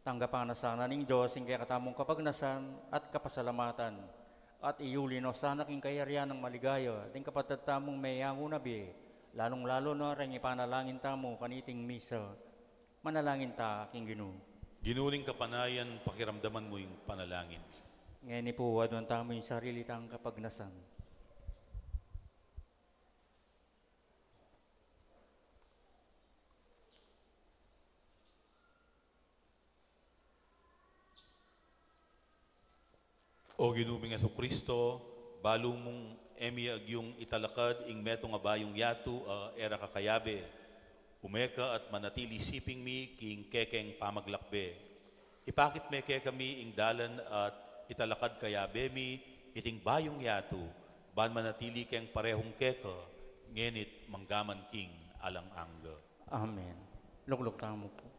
Tanggapan na sana ning Dios ing kekatamung kapagnasan at kapasalamatan, at iyuli no sana king kayarian nang maligaya ding kapatad tamung meyangu na bie, lalung-lalu na reng ipanalangin tamu kaniting misa. Manalangin ta king Ginu. Ginu ning kapanayan, pakiramdaman mu ing panalangin mi. Ngeni pu, aduan tamu ing sarili tang kapagnasan. O Ginu ming Jesucristo, balu mung e mi agyung italakad ing metung a bayung yatu a e ra ka kayabe. Ume ka at manatili siping mi king kekeng pamaglakbe. Ipakit me kekami ing dalan at italakad kayabe mi iting bayung yatu, ban manatili keng parehung keka, ngeni't manggaman king alang angga. Amen. Lukluk tamu pu.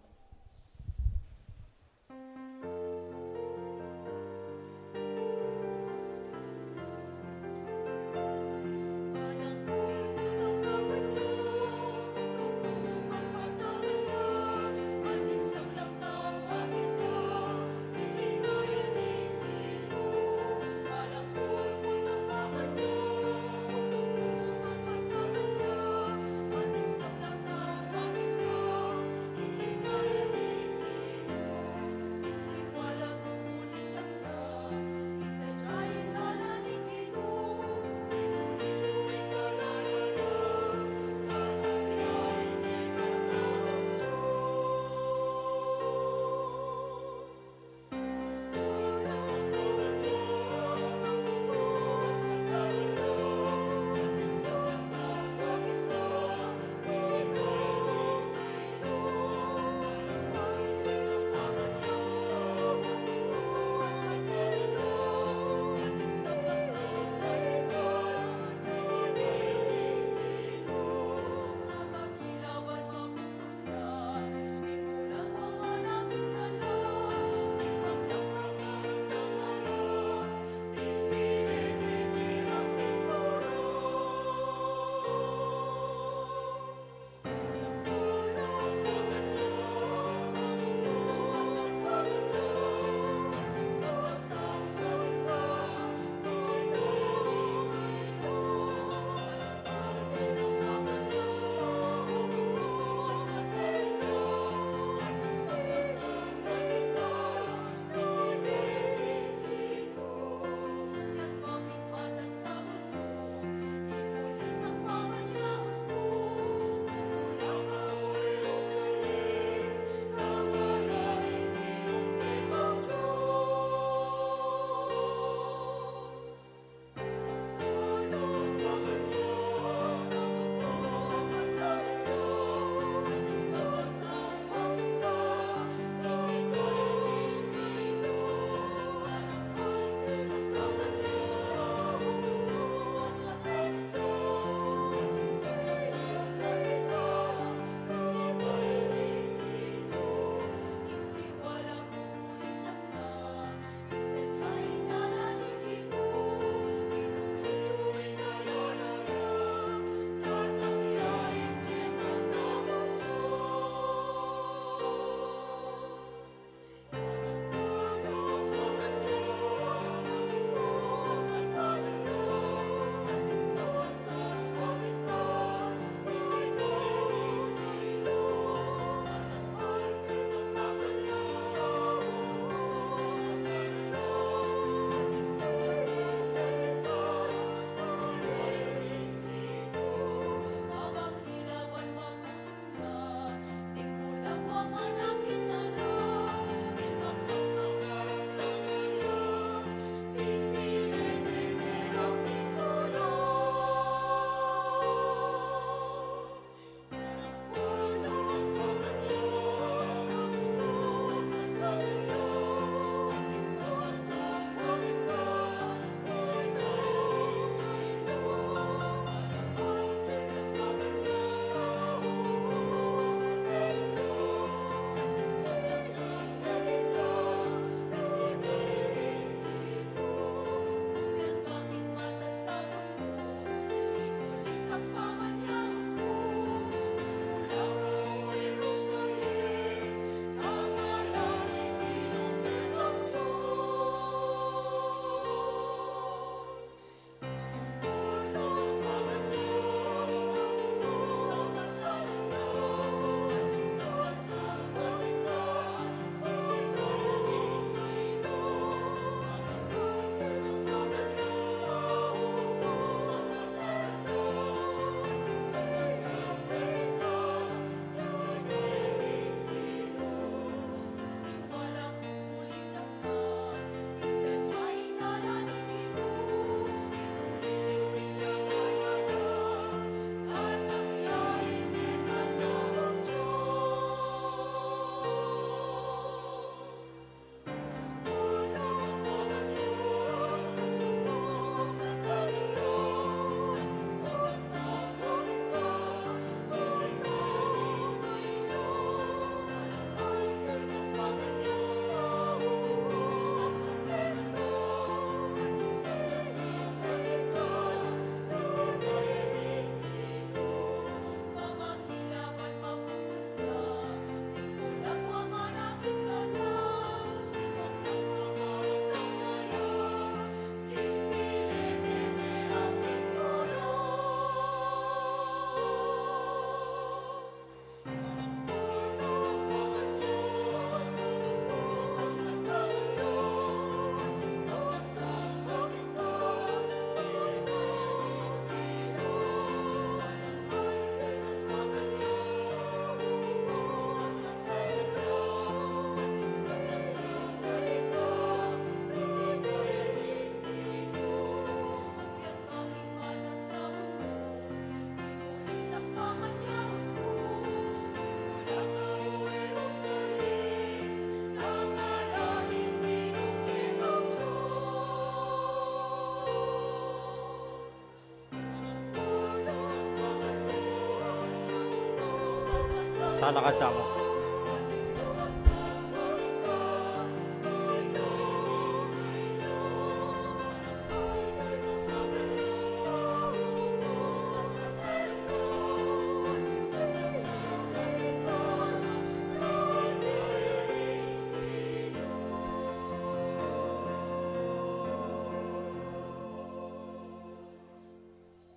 Talakad tamu.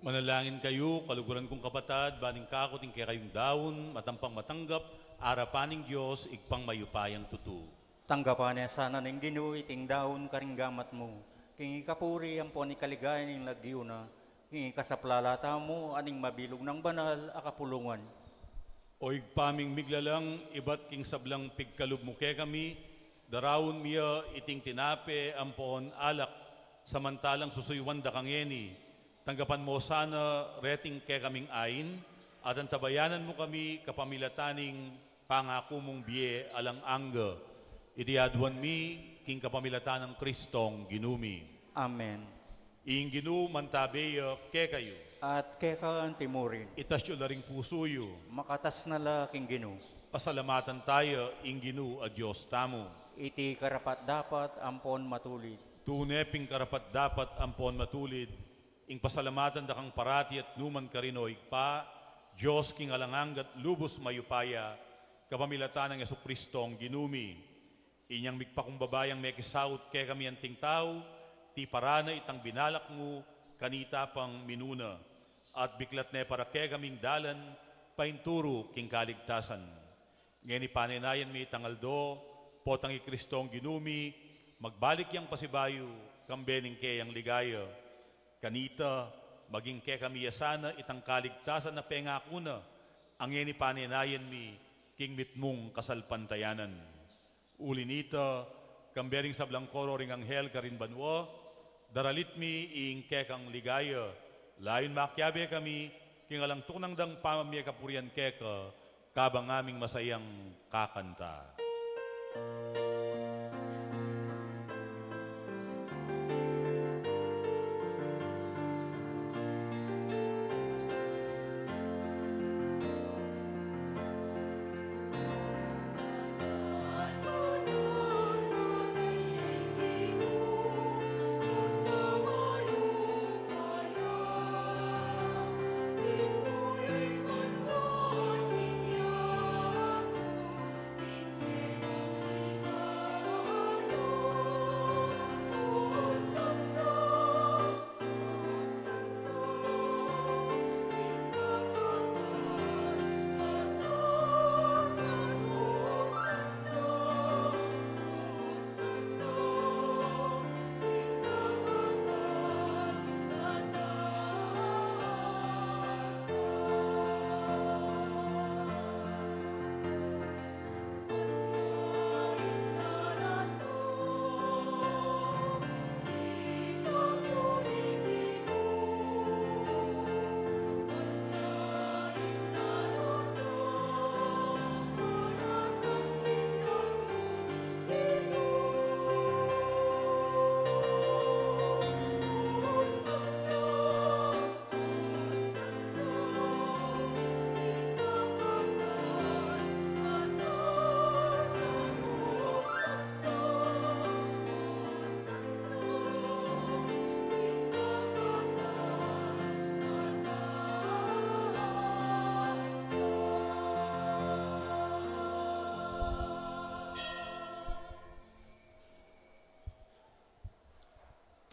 Manalangin kayu, kaluguran kung kapatad, ban ing kaku at ing kekayung daun, matampang matanggap arapan ning Dios, Ibpang mayupayang tutu. Tanggapan na sana ning Ginu iting daun karing gamat mu, king ikapuri ampon ikaligaya ning lagyu na, king ikasaplala tamu at ning mabilug nang banal a kapulungan. O Ibpa ming miglalang, ibat king sablang pigkalub mu kekami, daraun mi ya iting tinape ampon alak, samantalang susuyuan da ka ngeni. Tanggapan mu sana reting kekaming ain, at antabayanan mu kami kapamilatan ning pangaku mung bie alang angga. Iti aduan mi king kapamilatan nang Kristong Ginu mi. Amen. Ing Ginu mantabe ya kekayu. At keka antimurin. Itas yu la ring pusu yu. Makatas na la king Ginu. Pasalamatan taya ing Ginu a Dios tamu. Iti karapat-dapat ampon matulid. Tune ping karapat-dapat ampon matulid, ing pasalamatan da kang parati at nukarin man, O Ibpa, Dios king alang angga at lubus mayupaya, kapamilatan nang Jesukristong Ginu mi. Inyang migpakumbaba yang mekisaut kekami anting tau, tiparan na itang binalak mu kanita pang minuna, at biklat ne para kekaming dalan painturu king kaligtasan. Ngeni panenayan mi itang aldo, potang i Kristong Ginu mi, magbalik yang pasibayu, kambe ning keyang ligaya. Kanita, maging kekami ya sana itang kaligtasan a pengaku na, a ngeni panenayan mi king mitmung kasalpantayanan. Uli nita, kambe ring sablang koro ring anghel karin banua, daralit mi ing kekang ligaya, layun makiabe kami king alang tuknang dang pamamie kapurian keka, kabang aming masayang kakanta.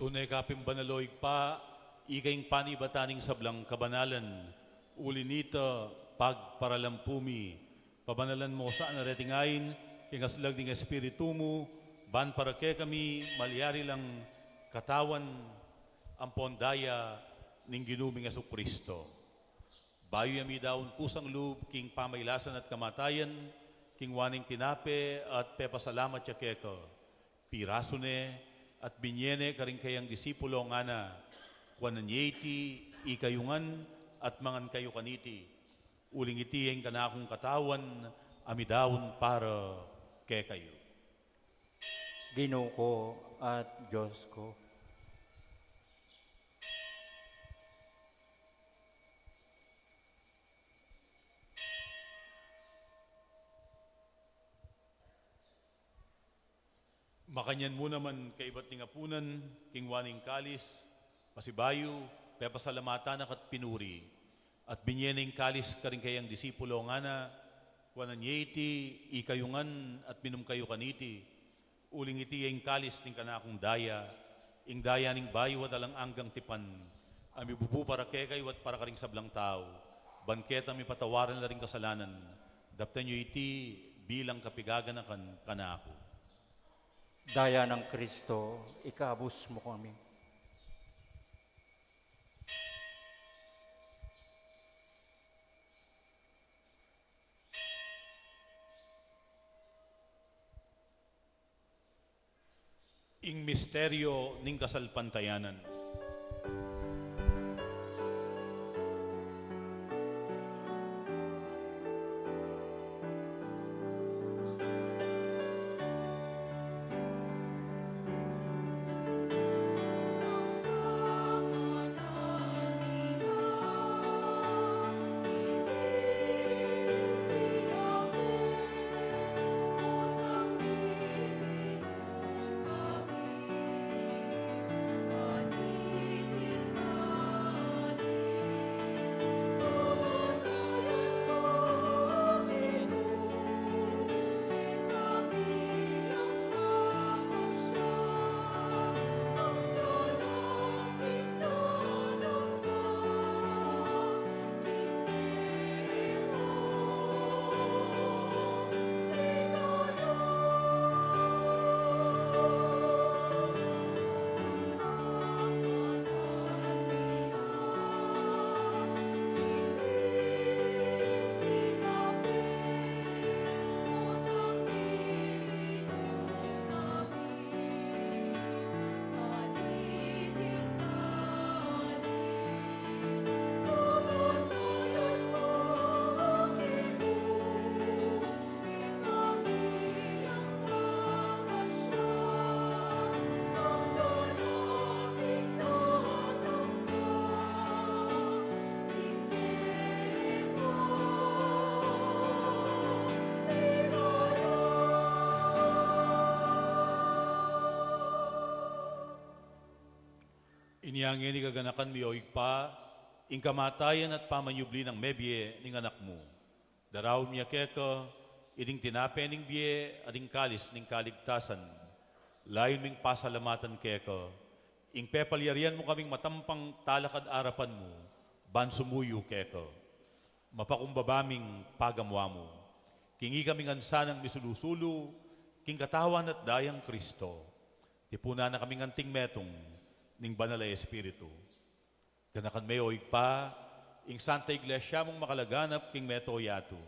Tune ka pin banal, o Ibpa, ika ing panibatan ning sablang kabanalan. Uli nita, pagparalampu mi, pabanalan mu sana reting ain king aslag ning Espiritu mu, ban para kekami malyari lang katawan ampon daya ning Ginu ming Jesucristo. Bayu ya midaun kusang lub king pamailasan at kamatayan, kinua ne ing tinape at pepasalamat ya keka, pirasu ne at binye ne karing kayang disipulo, ngana: Kuanan ye iti, ikayu ngan, at mangan kayu kaniti. Uling iti ya ing kanakung katawan a midaun para kekayu. Ginu ku at Dios ku. Makanyan mu naman kaybat ning apunan, kinua ne ing kalis, pasibayu, pepasalamatan na ka't pinuri, at binie ne ing kalis karing kayang disipulo, ngana: Kuanan ye iti, ikayu ngan, at minum kayu kaniti, uling iti ya ing kalis ning kanakung daya, ing daya ning bayu at alang anggang tipan, a mibubu para kekayu at para karing sablang tau, ban ketang mipatawaran la ring kasalanan. Daptan yu iti bilang kapigaganakan kanaku. Daya nang Kristo, ikabus mu kami. Ing misteryo ning kasalpantayanan. Inya ngeni gaganakan mi, o Ibpa, ing kamatayan at pamanyubli nang mebie ning Anak mu. Daraun mi ya keka iting tinape ning bie at ing kalis ning kaligtasan. Layun ming pasalamatan keka ing pepalyarian mu kaming matampang talakad arapan mu ban sumuyu keka. Mapakumbaba ming pagamu-amu king ikami ngan sanang misulu-sulu king katawan at dayang Kristo. Tipunan na kaming anting metung ning Banal a Espiritu. Ganakan me, o Ibpa, ing Santa Iglesia mung makalaganap king mabilug a yatu,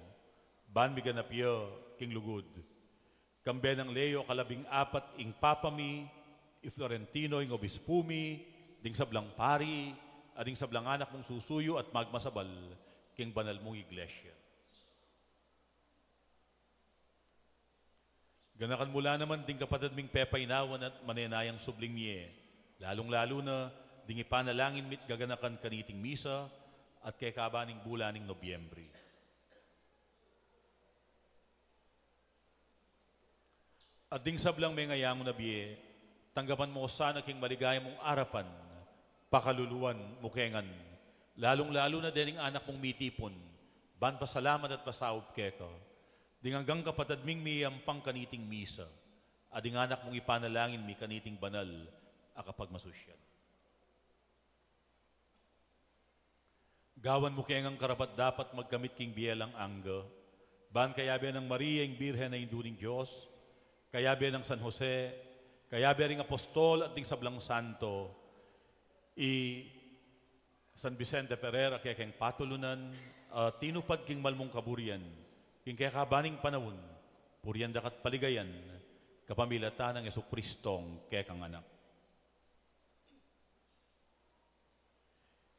ban miganap ya king lugud. Kambe nang Leo kalabing apat ing Papa mi, i Florentino ing Obispu mi, ding sablang pari, at ding sablang anak mung susuyu at magmasabal king banal mung Iglesia. Ganakan mu la naman ding kapatad ming pepainawan at manenayang subling mie, lalung-lalu na ding ipanalangin mi't gaganakan kaniting misa at kekaba ning bulan ning Nobyembre. At ding sablang mengayangu na bie, tanggapan mu sana king maligaya mung arapan, pakaluluan mu ke ngan, lalung-lalu na dening anak mung mitipun ban pasalamat at pasaup keka, ding anggang kapatad ming miyayampang kaniting misa, at ding anak mung ipanalangin mi kaniting banal a kapagmasusyan. Gawan mu ke ngang karapat-dapat magkamit king bie alang angga, ban kayabe nang Maria ing Birhen a Indu ning Dios, kayabe nang San Jose, kayabe ring apostol at ding sablang santo, i San Vicente Ferrer a kekeng patulunan, a tinupad king malmung kaburian king kekaba ning panaun, purian daka't paligayan kapamilatan nang Jesucristong kekang Anak.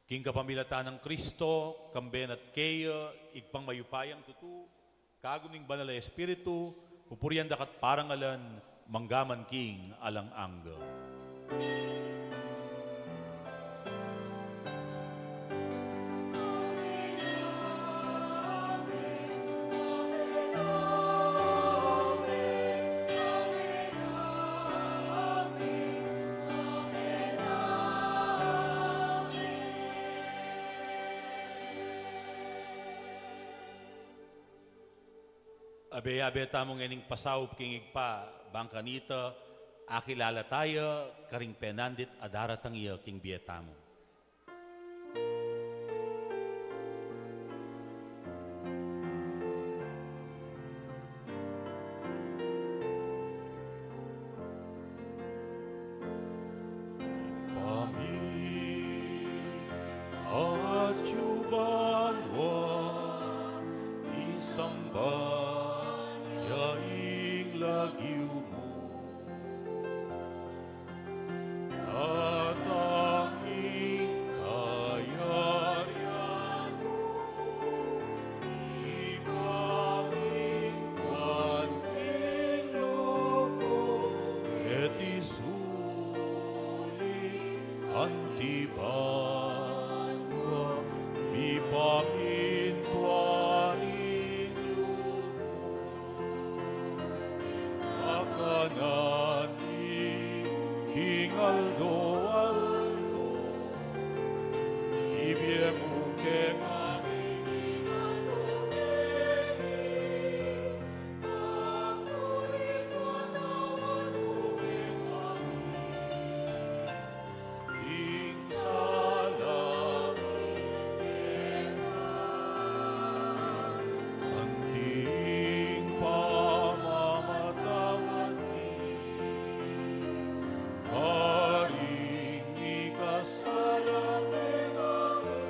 King kapamilatan nang Kristo, kambe na't keya, Ibpang mayupayang tutu, kagum ning Banal a Espiritu, pupurian daka't parangalan, mangga man king alang angga. Abe-abe tamu ngening pasaup king Ibpa, bang kanita akilala taya karing penandit a daratang ya king bie tamu. Ibpa mi, atsu ka banua, misamban ya ing lagyu mu. Datang ing kayarian mu, mipamintuan king lub ku keti sulip anti banua, mipamintuan ing lub mu. Ing kakanan mi king aldo-aldo ibie mu kekami king aldo kekami. Ampo ing patawad mu kekami ing sala mi keka, anti ing pamamatawad mi karing mikasala kekami.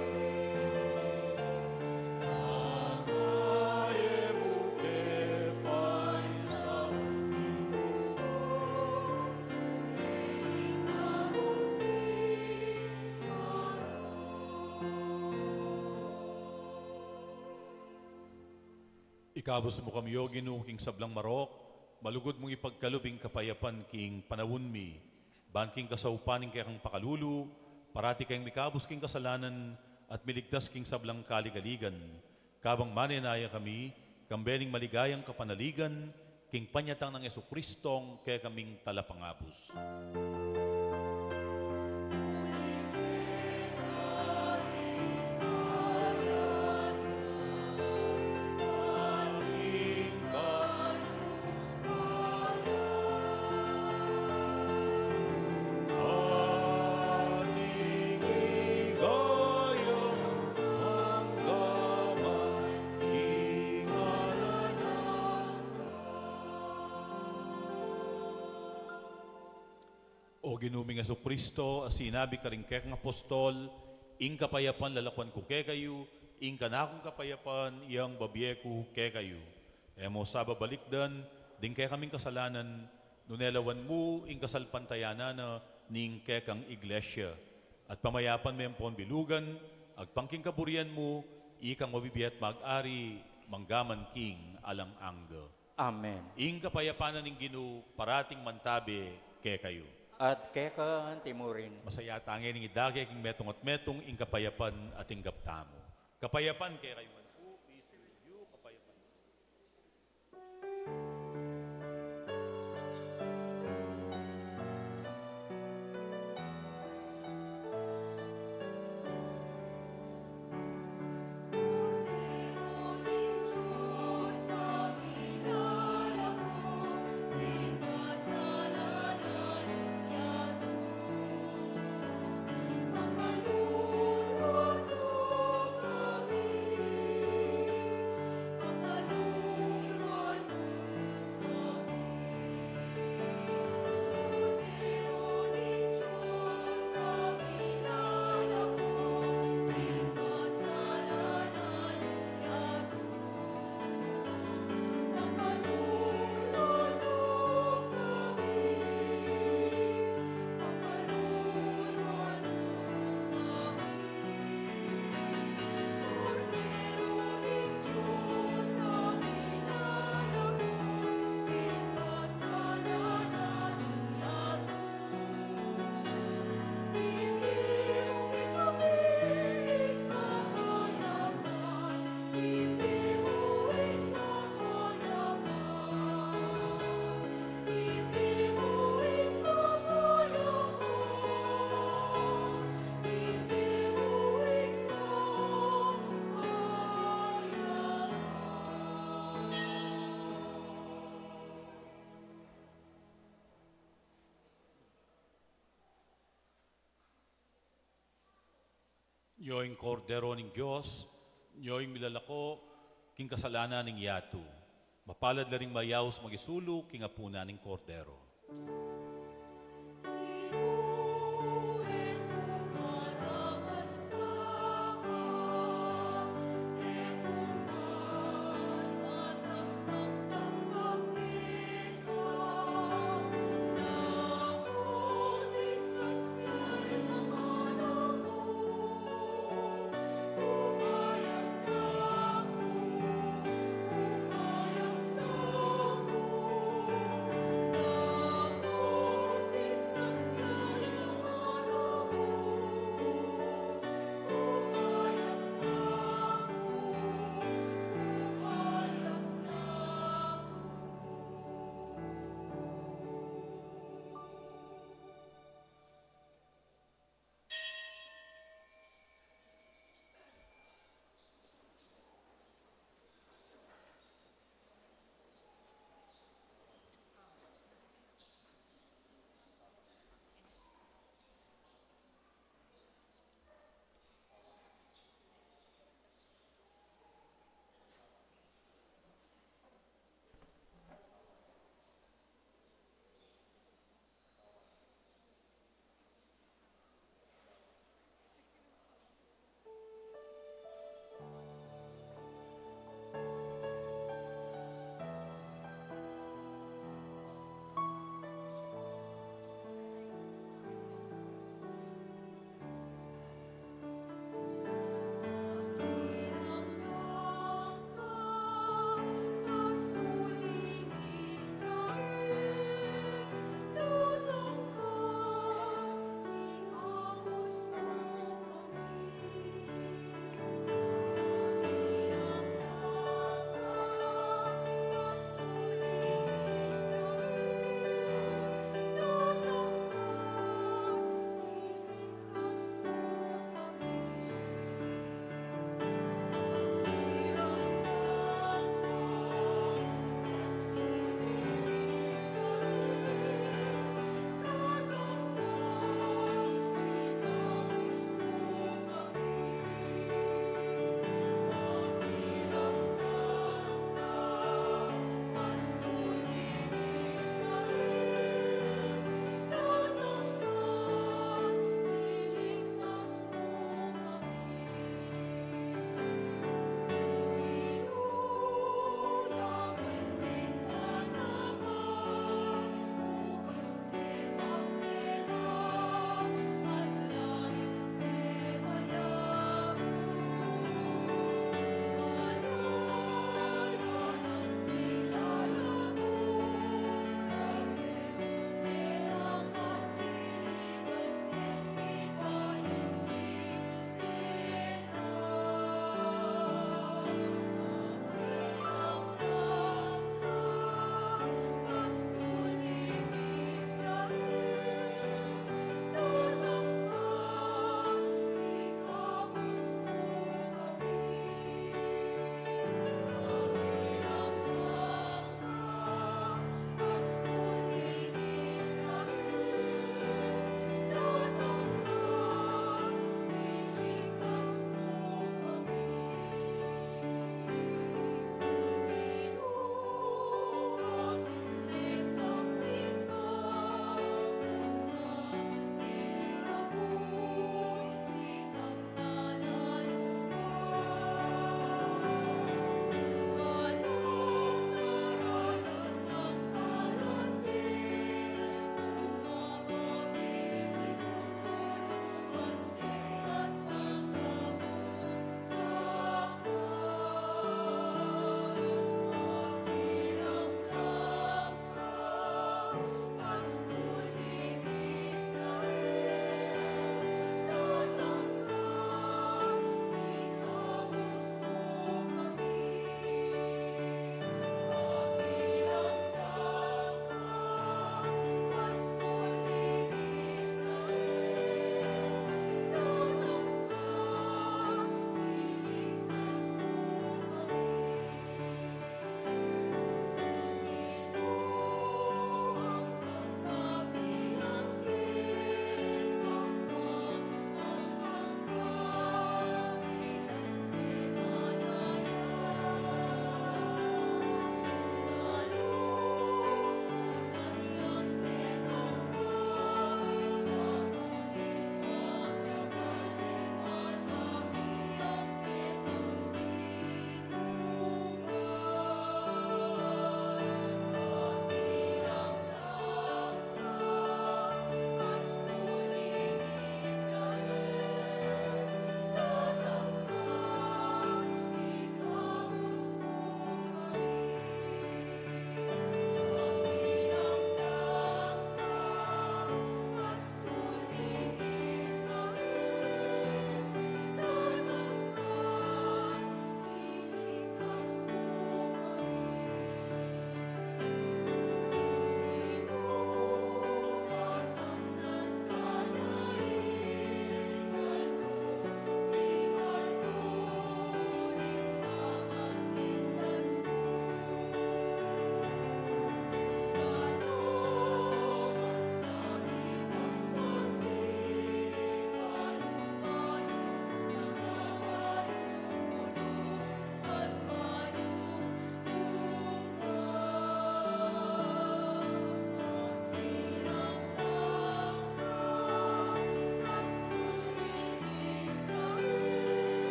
Manga e mu ke paisaul king tuksu, nune ikabus ing marok. Ikabus mu kami, O Ginu, king sablang marok, malugud mung ipagkalub ing kapayapan king panaun mi, ban king kasaupan ning kekang pakalulu, parati keng mikabus king kasalanan, at miligtas king sablang kaligaligan. Kabang manenaya kami, kambe ning maligayang kapanaligan, king panyatang nang Jesucristong kekaming Talapangabus. O Ginu ming Jesucristo, a sinabi karing kekang apostol, "Ing kapayapan lalakuan ku kekayu, ing kanakung kapayapan yang babie ku kekayu." E mu sa babalikdan ding kekaming kasalanan, nune lawan mu ing kasalpantayanan na ning kekang Iglesia. At pamayapan me ampon bilugan, agpang king kaburian mu, ikang mabibie at mag-ari, mangga man king alang angga. Amen. Ing kapayapan na ning Ginu, parating mantabe kekayu. At keka anti mu rin. Masaya tangin ing idake king metung at metung, ing kapayapan ating gap tamu. Kapayapan kekayu ngan pu, peace with you, kapayapan. Io ing Kordero ning Dios, io ing milalako king kasalanan ning yatu. Mapalad la ring mayaus magisulu king apunan ning Kordero.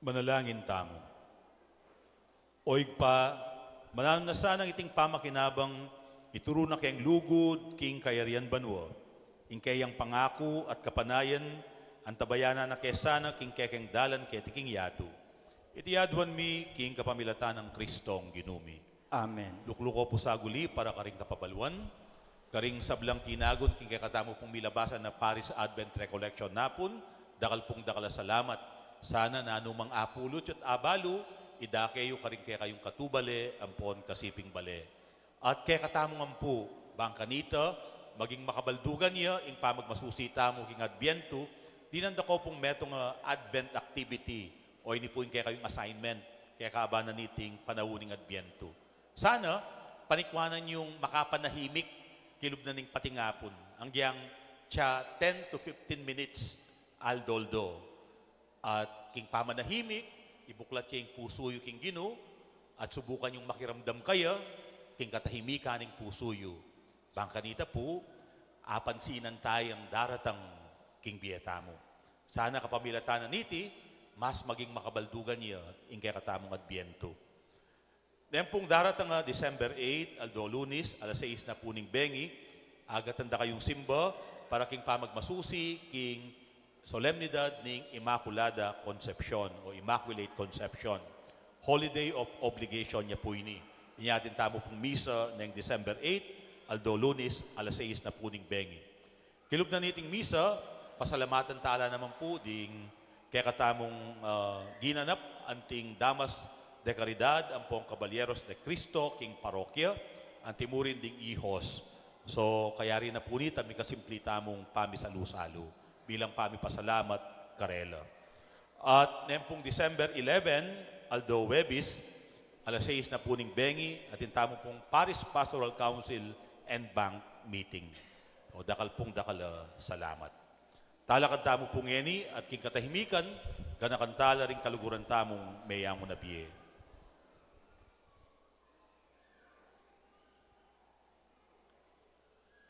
Manalangin tamu. O Ibpa, mananu na sanang iting pamakinabang ituru na keng lugud king kayarian banua, ing keyang pangaku at kapanayan, antabayanan na ke sana king kekeng dalan keti king yatu. Iti aduan mi king kapamilatan nang Kristong Ginu mi. Amen. Lukluko pu saguli para karing kapabaluan, karing sablang tinagun king kekatamu pung milabasan a Paris Advent Recollection napun, dakal pung dakal a salamat. Sana nanu mang apulutyu at abalu, idake yu karing kekayung katubale ampon kasiping bale. At kekatamung ampu, bang kanita, maging makabaldugan ya ing pamagmasusi tamu king Adbientu, dinan da ko pung metung a Advent activity, o ini pu ing kekayung assignment, kekabanan niting panaun ning Adbientu. Sana, panikwanan yung makapanahimik, kilub na ning patingapun. Anggiyang tsa ten to fifteen minutes, aldo-aldo. At king pamanahimik, ibuklat ye ing pusu yu king Ginu, at subukan yung makiramdam kaya, king katahimikan ning pusu yu. Bang kanita pu, apansinan taya ing daratang king bie tamu. Sana kapamilatan na niti, mas maging makabaldugan ya ing kekatamung Adbientu. Neng pung daratang a December eight, aldo Lunis, alas sais na pu ning bengi, agatan da kayung simba para king pamagmasusi king solemnidad ning Inmaculada Concepcion o Immaculate Concepcion. Holiday of obligation ya pu ini. Inya atin tamu pung misa neng December eight, aldo Lunis, alas sais na pu ning bengi. Kilub na niting misa, pasalamatan tala naman pu ding kekatamung, ah, ginanap anting Damas de Caridad ampong Caballeros de Cristo king parokya, anti mu rin ding ihos. So, kayari na pu nita, mikasimple tamung pamisalu-salu bilang pamipasalamat karela. At neng pung December eleven, aldo Huwebes, alas sais na pu ning bengi, atin tamu pung Parish Pastoral Council en banc meeting. O, dakal pung dakal a salamat. Talakad tamu pu ngeni at king katahimikan, ganakan tala ring kaluguran tamung meyangu na bie.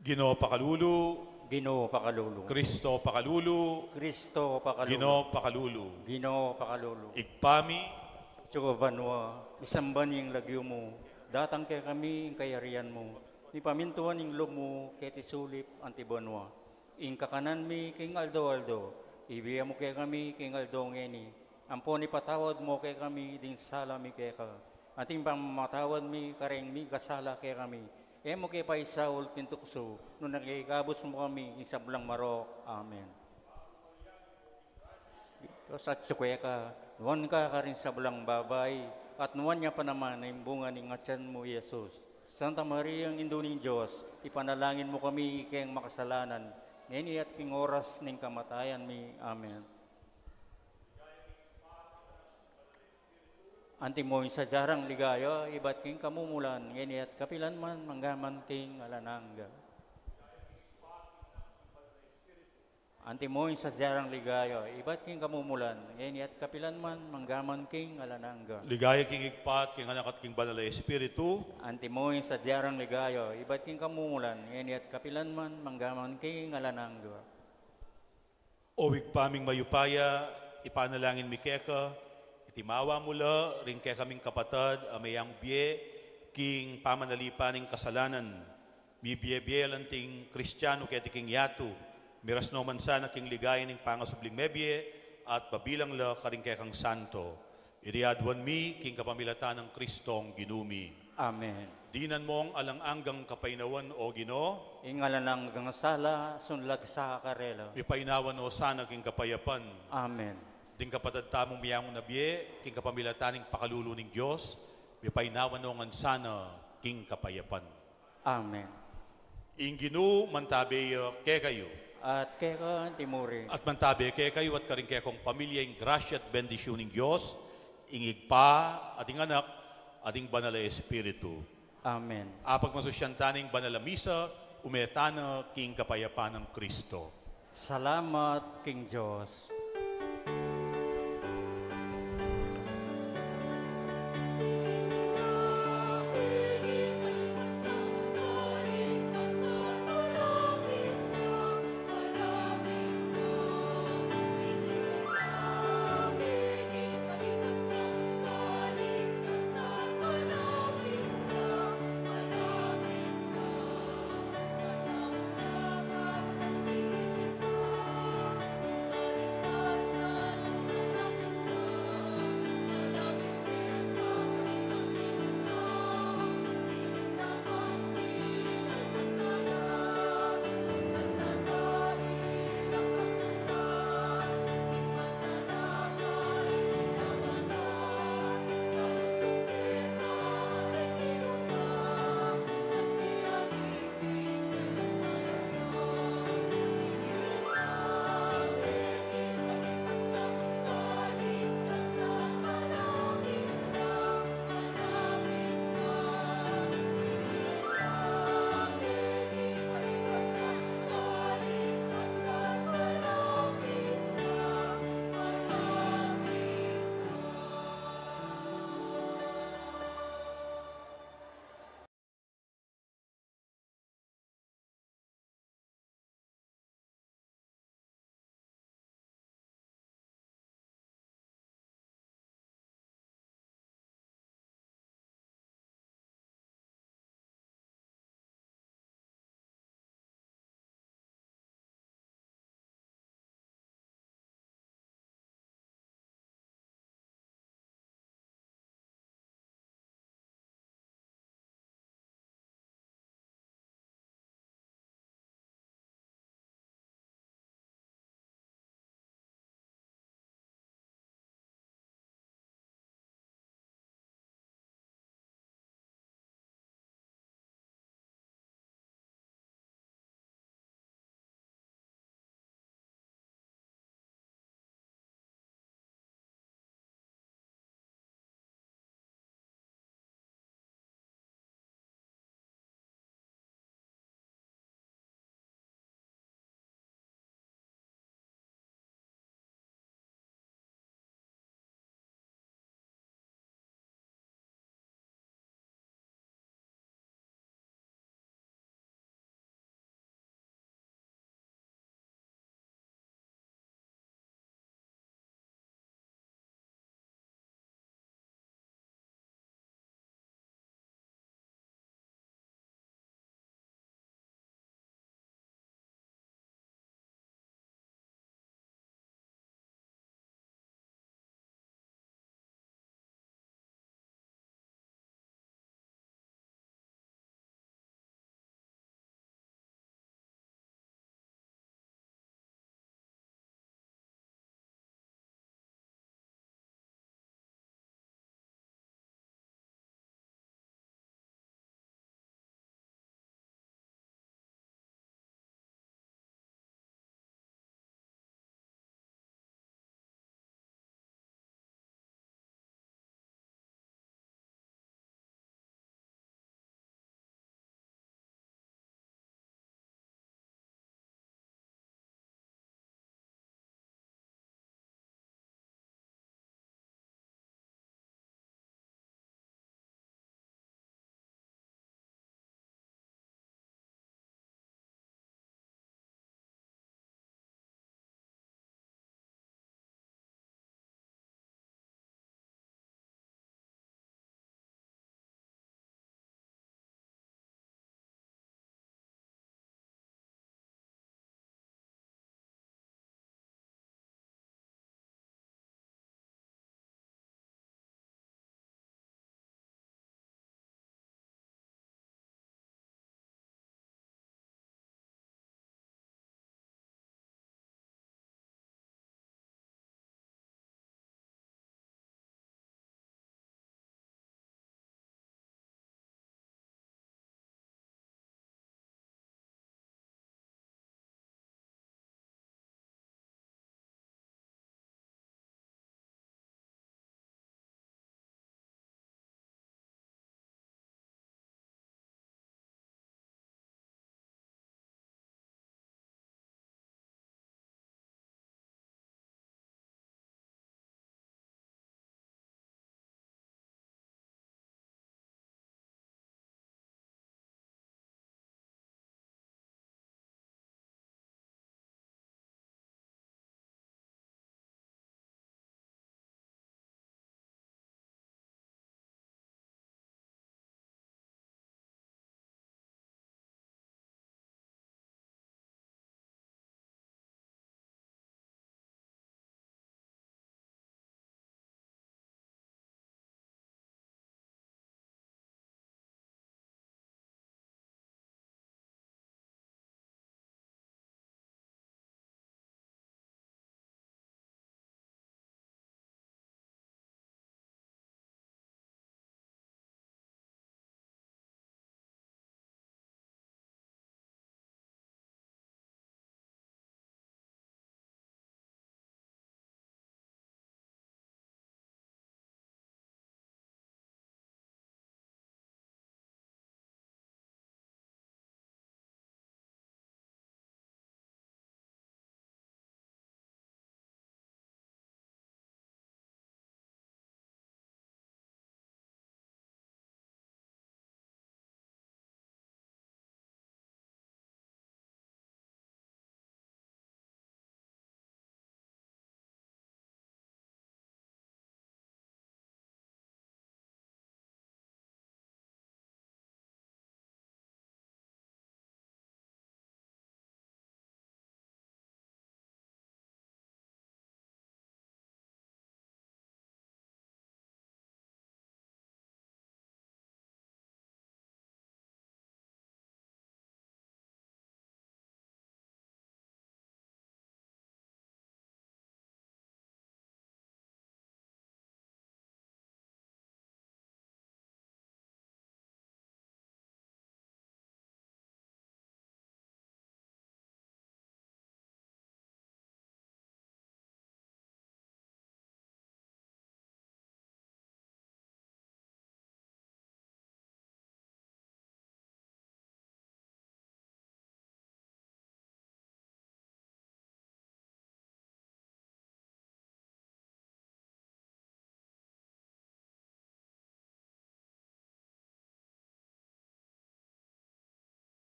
Ginu pakalulu. Ginu pakalulu. Kristo pakalulu. Kristo pakalulu. Ginu pakalulu. Ginu pakalulu. Ibpa mi, atsu ka banua, misamban ya ing lagyu mu, datang kekami ing kayarian mu, mipamintuan ing lub mu keti sulip anti banua. Ing kakanan mi king aldo-aldo, ibie mu kekami king aldo ngeni, ampon ipatawad mu kekami ding sala mi keka, anting pamamatawad mi kareng mikasala kekami. E mu ke paisaul king tuksu, nune ikabus mu kami king sablang marok. Amen. Dios atsu keka, nuan ka karing sablang babai, at nuan ya pa naman ing bunga ning atian mu, i Jesus. Santa Maria, Indu ning Dios, ipanalangin mu kami keng makasalanan, ngeni at king oras ning kamatayan mi. Amen. Antimo ing sadya rang ligaya, ibat king kamumulan, ngeni at kapilan man, manggaman king alang angga. Antimo ing sadya rang ligaya, ibat king kamumulan, ngeni at kapilan man, manggaman king alang angga. Ligaya king Ibpa, at king Anak, at king Banal a Espiritu. Antimo ing sadya rang ligaya, ibat king kamumulan, ngeni at kapilan man, manggaman king alang angga. O Ibpa ming mayupaya, ipanalangin mi keka, iti mawa mu la ring kekaming kapatad a meyangu bie, king pamanalipan ning kasalanan, mibie-bie la anting Kristiano keti king yatu, miras no man sana king ligaya ning pangasubling mebie, at mabilang la karing kekang santo. Iti aduan mi king kapamilatan nang Kristong Ginu mi. Amen. Dinan mong alang anggang kapaynawan, o Ginu. Ing alang anggang sala, sunlag sa karela. Mipaynawan no sana king kapayapan. Amen. Ding kapatad tamung meyangu na bie, king kapamilatan ning pakalulu ning Dios, mipaynawan no ngan sana king kapayapan. Amen. Ing Ginu mantabe ya kekayu. At keka anti mu rin. At mantabe kekayu at karing kekong pamilya ing grasya at bendisyun ning Dios, ing Ibpa, at ing Anak, at ing Banal a Espiritu. Amen. Apagmasusyan tana ing banal a misa, ume tana king kapayapan nang Kristo. Salamat king Dios.